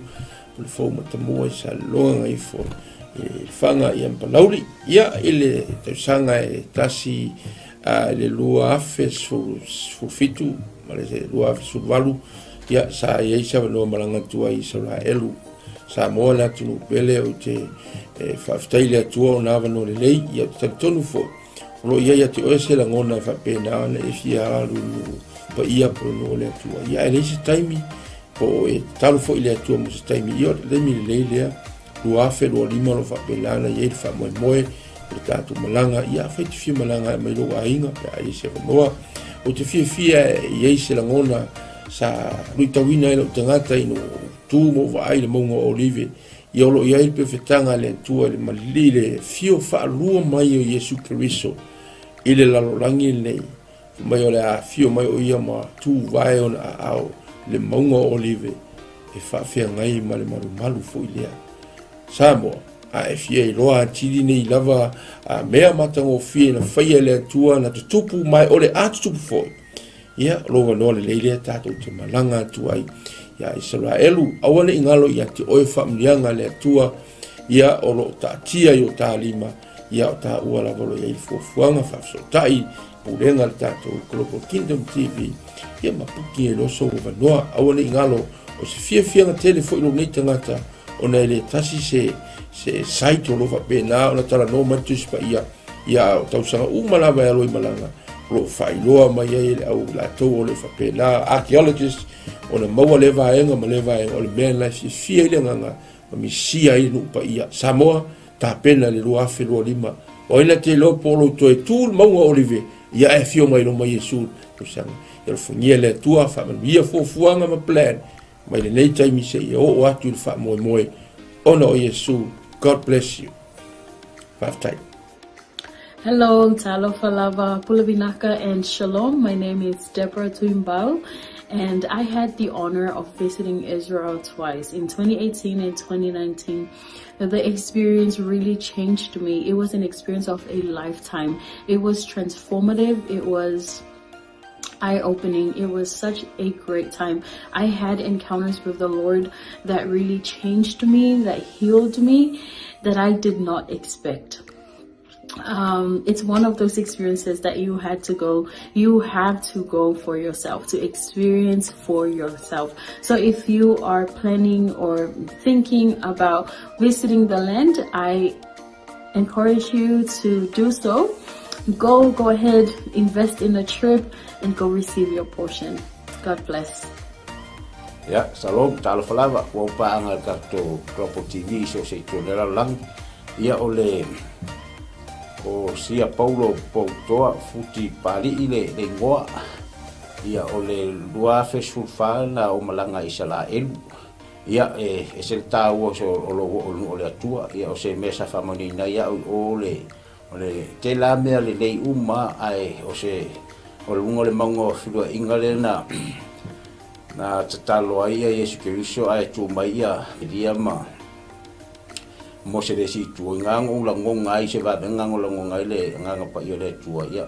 Speaker 4: le fou matamua i Salelologa gaifo i le Lefaga ia ma Palauli. Ia i le tausaga e tasi i le 2017 ma le 2018, ia sa i ai se avanoa malaga atu ai i Isaraelu. Samoa le atunuu pele ou te faafetai i le Atua ona avanoa lelei. Ia ou te talitonu foi o lo o i ai ia te oe se lagona e faapena ona e fia alu i le nuu paia po o le nuu o le Atua. Ia ae leai se taimi po o e tatalo foi i le Atua mo se taimi. Ia o le taimi lelei lea 2025 o lo o faapena ona i ai le faamoemoe o le tatou malaga. Ia afai e te fia malaga mai lou aiga pe a i ai se avanoa. Ou te fiafia e i ai se lagona sa luitauina ai lou tagata ina ua ou tu ma ou vaai i le mauga o Olive. Ia o lo o i ai le pefetaga a le Atua i le malili i le afio faalua mai o Iesu Keriso i le lalolagi lenei. Fai mai o le a afio mai o ia ma tuvae ona aao i le mauga o Olive e faafeagai ma le malumalu foi lea. Samoa, a e fia iloa atili nei lava a mea matagofie na faia e le Atua na tutupu ma o le a tutupu foi. Ia, o lou avanoa lelei lea tatou te malaga atu ai ia Isaraelu. Aua ne i galo ia te oe faamanuiaga a le Atua, ia o lo o taatia i o ta lima, ia o taua lava o lo o i ai le fuafuaga faafesootai pulega a le tatou Global Kingdom TV, ia ma puki ai loa sou avanoa. Aua ne i galo, o se fiafiaga tele foi lou nei tagata, ona e le tasi se se site o lo o faapena ona talanoa mai le Tusi Paia, ia o tausaga uma lava e alo i malaga, o lo o faailoa mai ai e le au latou o lo o faapena archaeologist, ona maua lea vaega ma lea vaega, o le mea lena e fiafia ai le agaga ma misia ai le nuu paia. Samoa, tapena le 2025. O ai na te iloa po o lou toe tu le mauga o Olive, ia e afio mai loma Iesu le tausaga. Ia alofagia le Atua, faamanuia fuafuaga ma plan mai lenei taimi seia oo atu i le faamoemoe ona o Iesu. God bless you. Faafetai.
Speaker 5: Hello, talofa lava, pule vinaka and shalom. My name is Deborah Tuimbau and I had the honor of visiting Israel twice in 2018 and 2019. The experience really changed me. It was an experience of a lifetime. It was transformative. It was eye-opening. It was such a great time. I had encounters with the Lord that really changed me, that healed me, that I did not expect. It's one of those experiences that you had to go, you have to go for yourself, to experience for yourself. So if you are planning or thinking about visiting the land, I encourage you to do so. Go ahead, invest in a trip and go receive your portion. God bless.
Speaker 4: Ia, shalom, talofa lava, ua ou paaga i le tatou Global TV i so o se itu o le lalolagi. Ia, o le o Sia Paulo Poutoa Futi Papali'i le igoa. Ia, o le 2014 na ou malaga i Isalaelu. Ia, e ese le taua o lou oo i le nuu o le Atua. Ia, o se mea sa faamanuiaina ai au i o le o le tele lava mea lelei uma, ae o se o le luga o le mauga o feluaiga lea na na tatalo ai ia Iesu Keriso ae tu mai ia Elia ma Mose le isi itu. O i ina na ou lagoga ai se vavega na lagoga ai le Agaga Paia o le Atua, ia,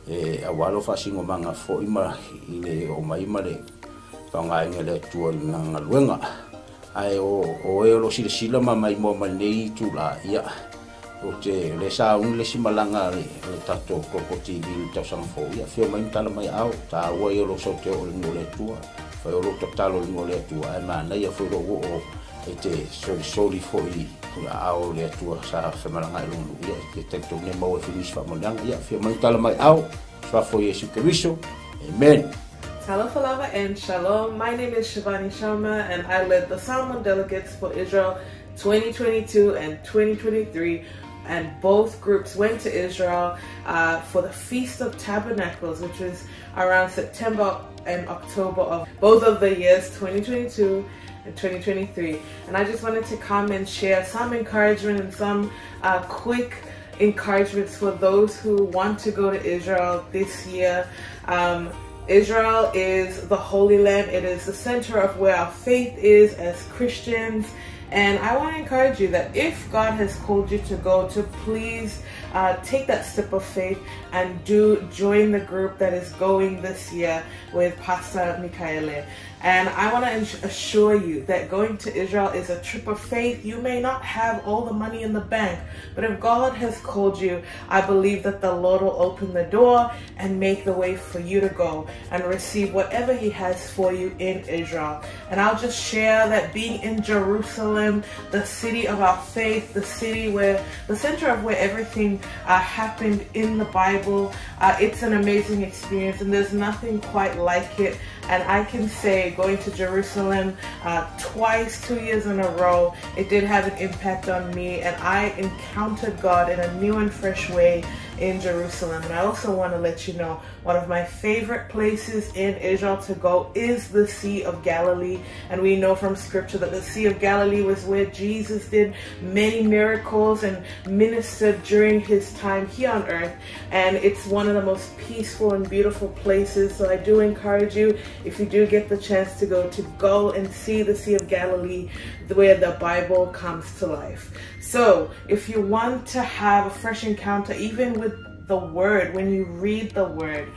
Speaker 4: e aua lou faasinomaga foi ma i le oo mai ma le faaaogaina e le Atua i lana galuega. Ae o oe o lo o silasila ma maimoa mai lenei itula, ia, ou te o lea sa uni le isi malaga a le tatou Global TV i le tausaga fou, ia, afio mai ma tala mai aao, taua ia o lou sau te oo i le nuu o le Atua. Fai o lou tatalo i le nuu o le Atua, ae manaia foi lou oo e te solisoli foi i aao o le Atua sa femalagaai i lona nuu, ia, e te talitonu e maua ai foi nisi faamanuiaga. Ia, afio mai ma tala mai aao, suafa o Iesu Keriso. Amen.
Speaker 6: Talofa lava and shalom. My name is Shivani Sharma and I led the Samoan delegates for Israel 2022 and 2023, and both groups went to Israel for the Feast of Tabernacles, which was around September and October of both of the years, 2022 and 2023. And I just wanted to come and share some encouragement and some quick encouragements for those who want to go to Israel this year. Israel is the Holy Land. It is the center of where our faith is as Christians. And I want to encourage you that if God has called you to go, to please take that step of faith and do join the group that is going this year with Pastor Mikaele. And I want to assure you that going to Israel is a trip of faith. You may not have all the money in the bank, but if God has called you, I believe that the Lord will open the door and make the way for you to go and receive whatever He has for you in Israel. And I'll just share that being in Jerusalem, the city of our faith, the city where, the center of where everything happened in the Bible, it's an amazing experience and there's nothing quite like it. And I can say going to Jerusalem twice, 2 years in a row, it did have an impact on me, and I encountered God in a new and fresh way in Jerusalem. And I also want to let you know, one of my favorite places in Israel to go is the Sea of Galilee. And we know from scripture that the Sea of Galilee was where Jesus did many miracles and ministered during his time here on earth. And it's one of the most peaceful and beautiful places. So I do encourage you, if you do get the chance to go and see the Sea of Galilee, where the Bible comes to life. So if you want to have a fresh encounter, even with the Word, when you read the Word,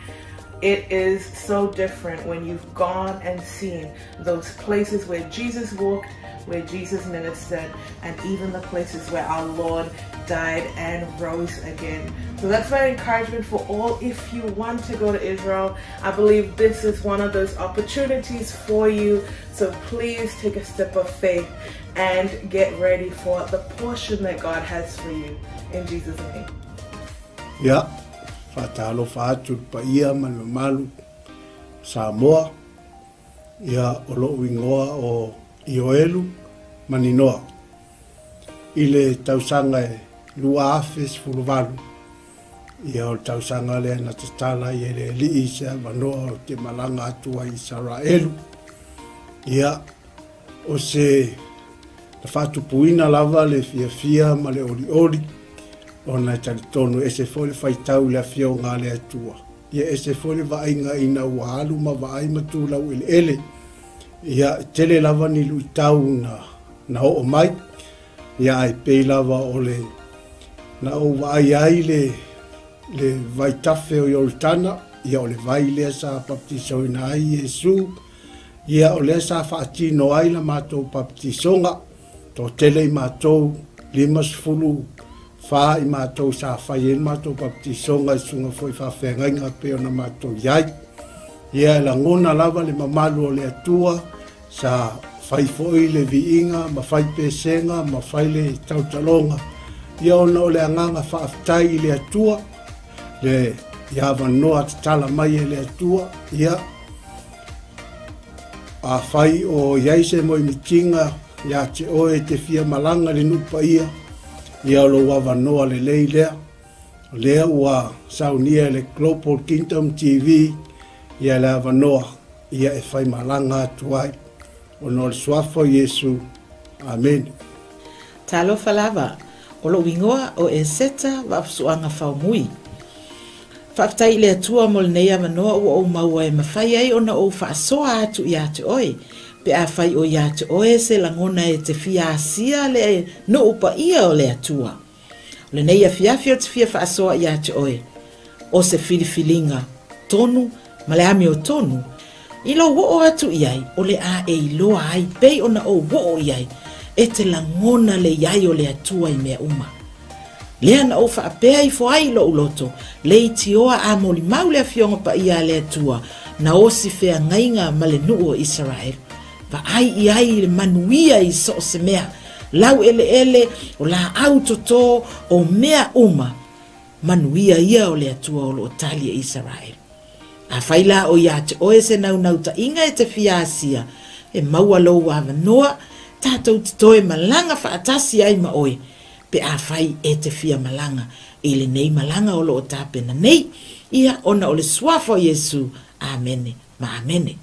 Speaker 6: it is so different when you've gone and seen those places where Jesus walked, where Jesus ministered, and even the places where our Lord died and rose again. So that's my encouragement for all. If you want to go to Israel, I believe this is one of those opportunities for you. So please take a step of faith and get ready for the portion that God has for you. In Jesus' name.
Speaker 7: Ia, faatalofa atu i le paia ma le mamalu Samoa. Ia, o lou igoa o Ioelu Maninoa. I le tausaga e 2018, ia o le tausaga lea na tatala ai e le Alii se avanoa o te malaga atu ai i Isaraelu. Ia, o se na faatupuina lava le fiafia ma le olioli, ona e talitonu ese foi le faitau i le afioga a le Atua. Ia ese foi le vaaiga ina ua alu ma vaai ma tu laueleele. Ia, e tele lava ni luitau na oo mai. Ia, ae pei lava o le na ou vaai ai le vaitafe o Ioritana, ia o le vai lea sa baptisoina ai Iesu, ia o lea sa faatino ai la matou baptisoga, toatele i matou 57 fa i matou sa fai ai le matou papatisoga i susuga foi i faafeagaiga pei ona matou i ai. Ia e lagona lava le mamalu o le Atua sa fai foi le viiga ma fai pesega ma fai le tautaloga, ia ona o le agaga faafetai i le Atua le avanoa tatala mai e le Atua. Ia afai o i ai se moemitiga ia te oe e te fia malaga i le nuu paia, ia o lou avanoa lelei lea. O lea ua saunia e le Global Kingdom TV ia le avanoa ia e fai malaga atu ai. Ona o le suafa o Iesu. Amene.
Speaker 8: Talofa lava, o lou igoa o Eseta Vaafusuaga Faumui. Faafetai i le Atua mo lenei avanoa ua ou maua e mafai ai ona ou faasoa atu ia te oe, pe afai o ia te oe se lagona e te fia asia le nuu paia o le Atua. O lenei afiafi ou te fia faasoa ia te oe, o se filifiliga tonu ma le amiotonu, i lou oo atu i ai, o le a e iloa ai pei ona ou oo i ai, e te lagona le i ai o le Atua i mea uma. Lea na ou faapea ifo ai i lou loto, leitioa a molimau le Afioga Paia a le Atua, na osi feagaiga ma le nuu o Isaraelu. Vaai i ai i le manuia i so o se mea, laueleele, o laau toto, o mea uma, manuia ia o le Atua o loo tali e Isaraelu. Afai la o ia te oe se naunautaiga e te fia asia, e maua lou avanoa, tatou te toe malaga faatasi ai ma oe, pe afai e te fia malaga i lenei malaga o loo tapena nei, ia ona o le suafa o Iesu. Amene ma amene.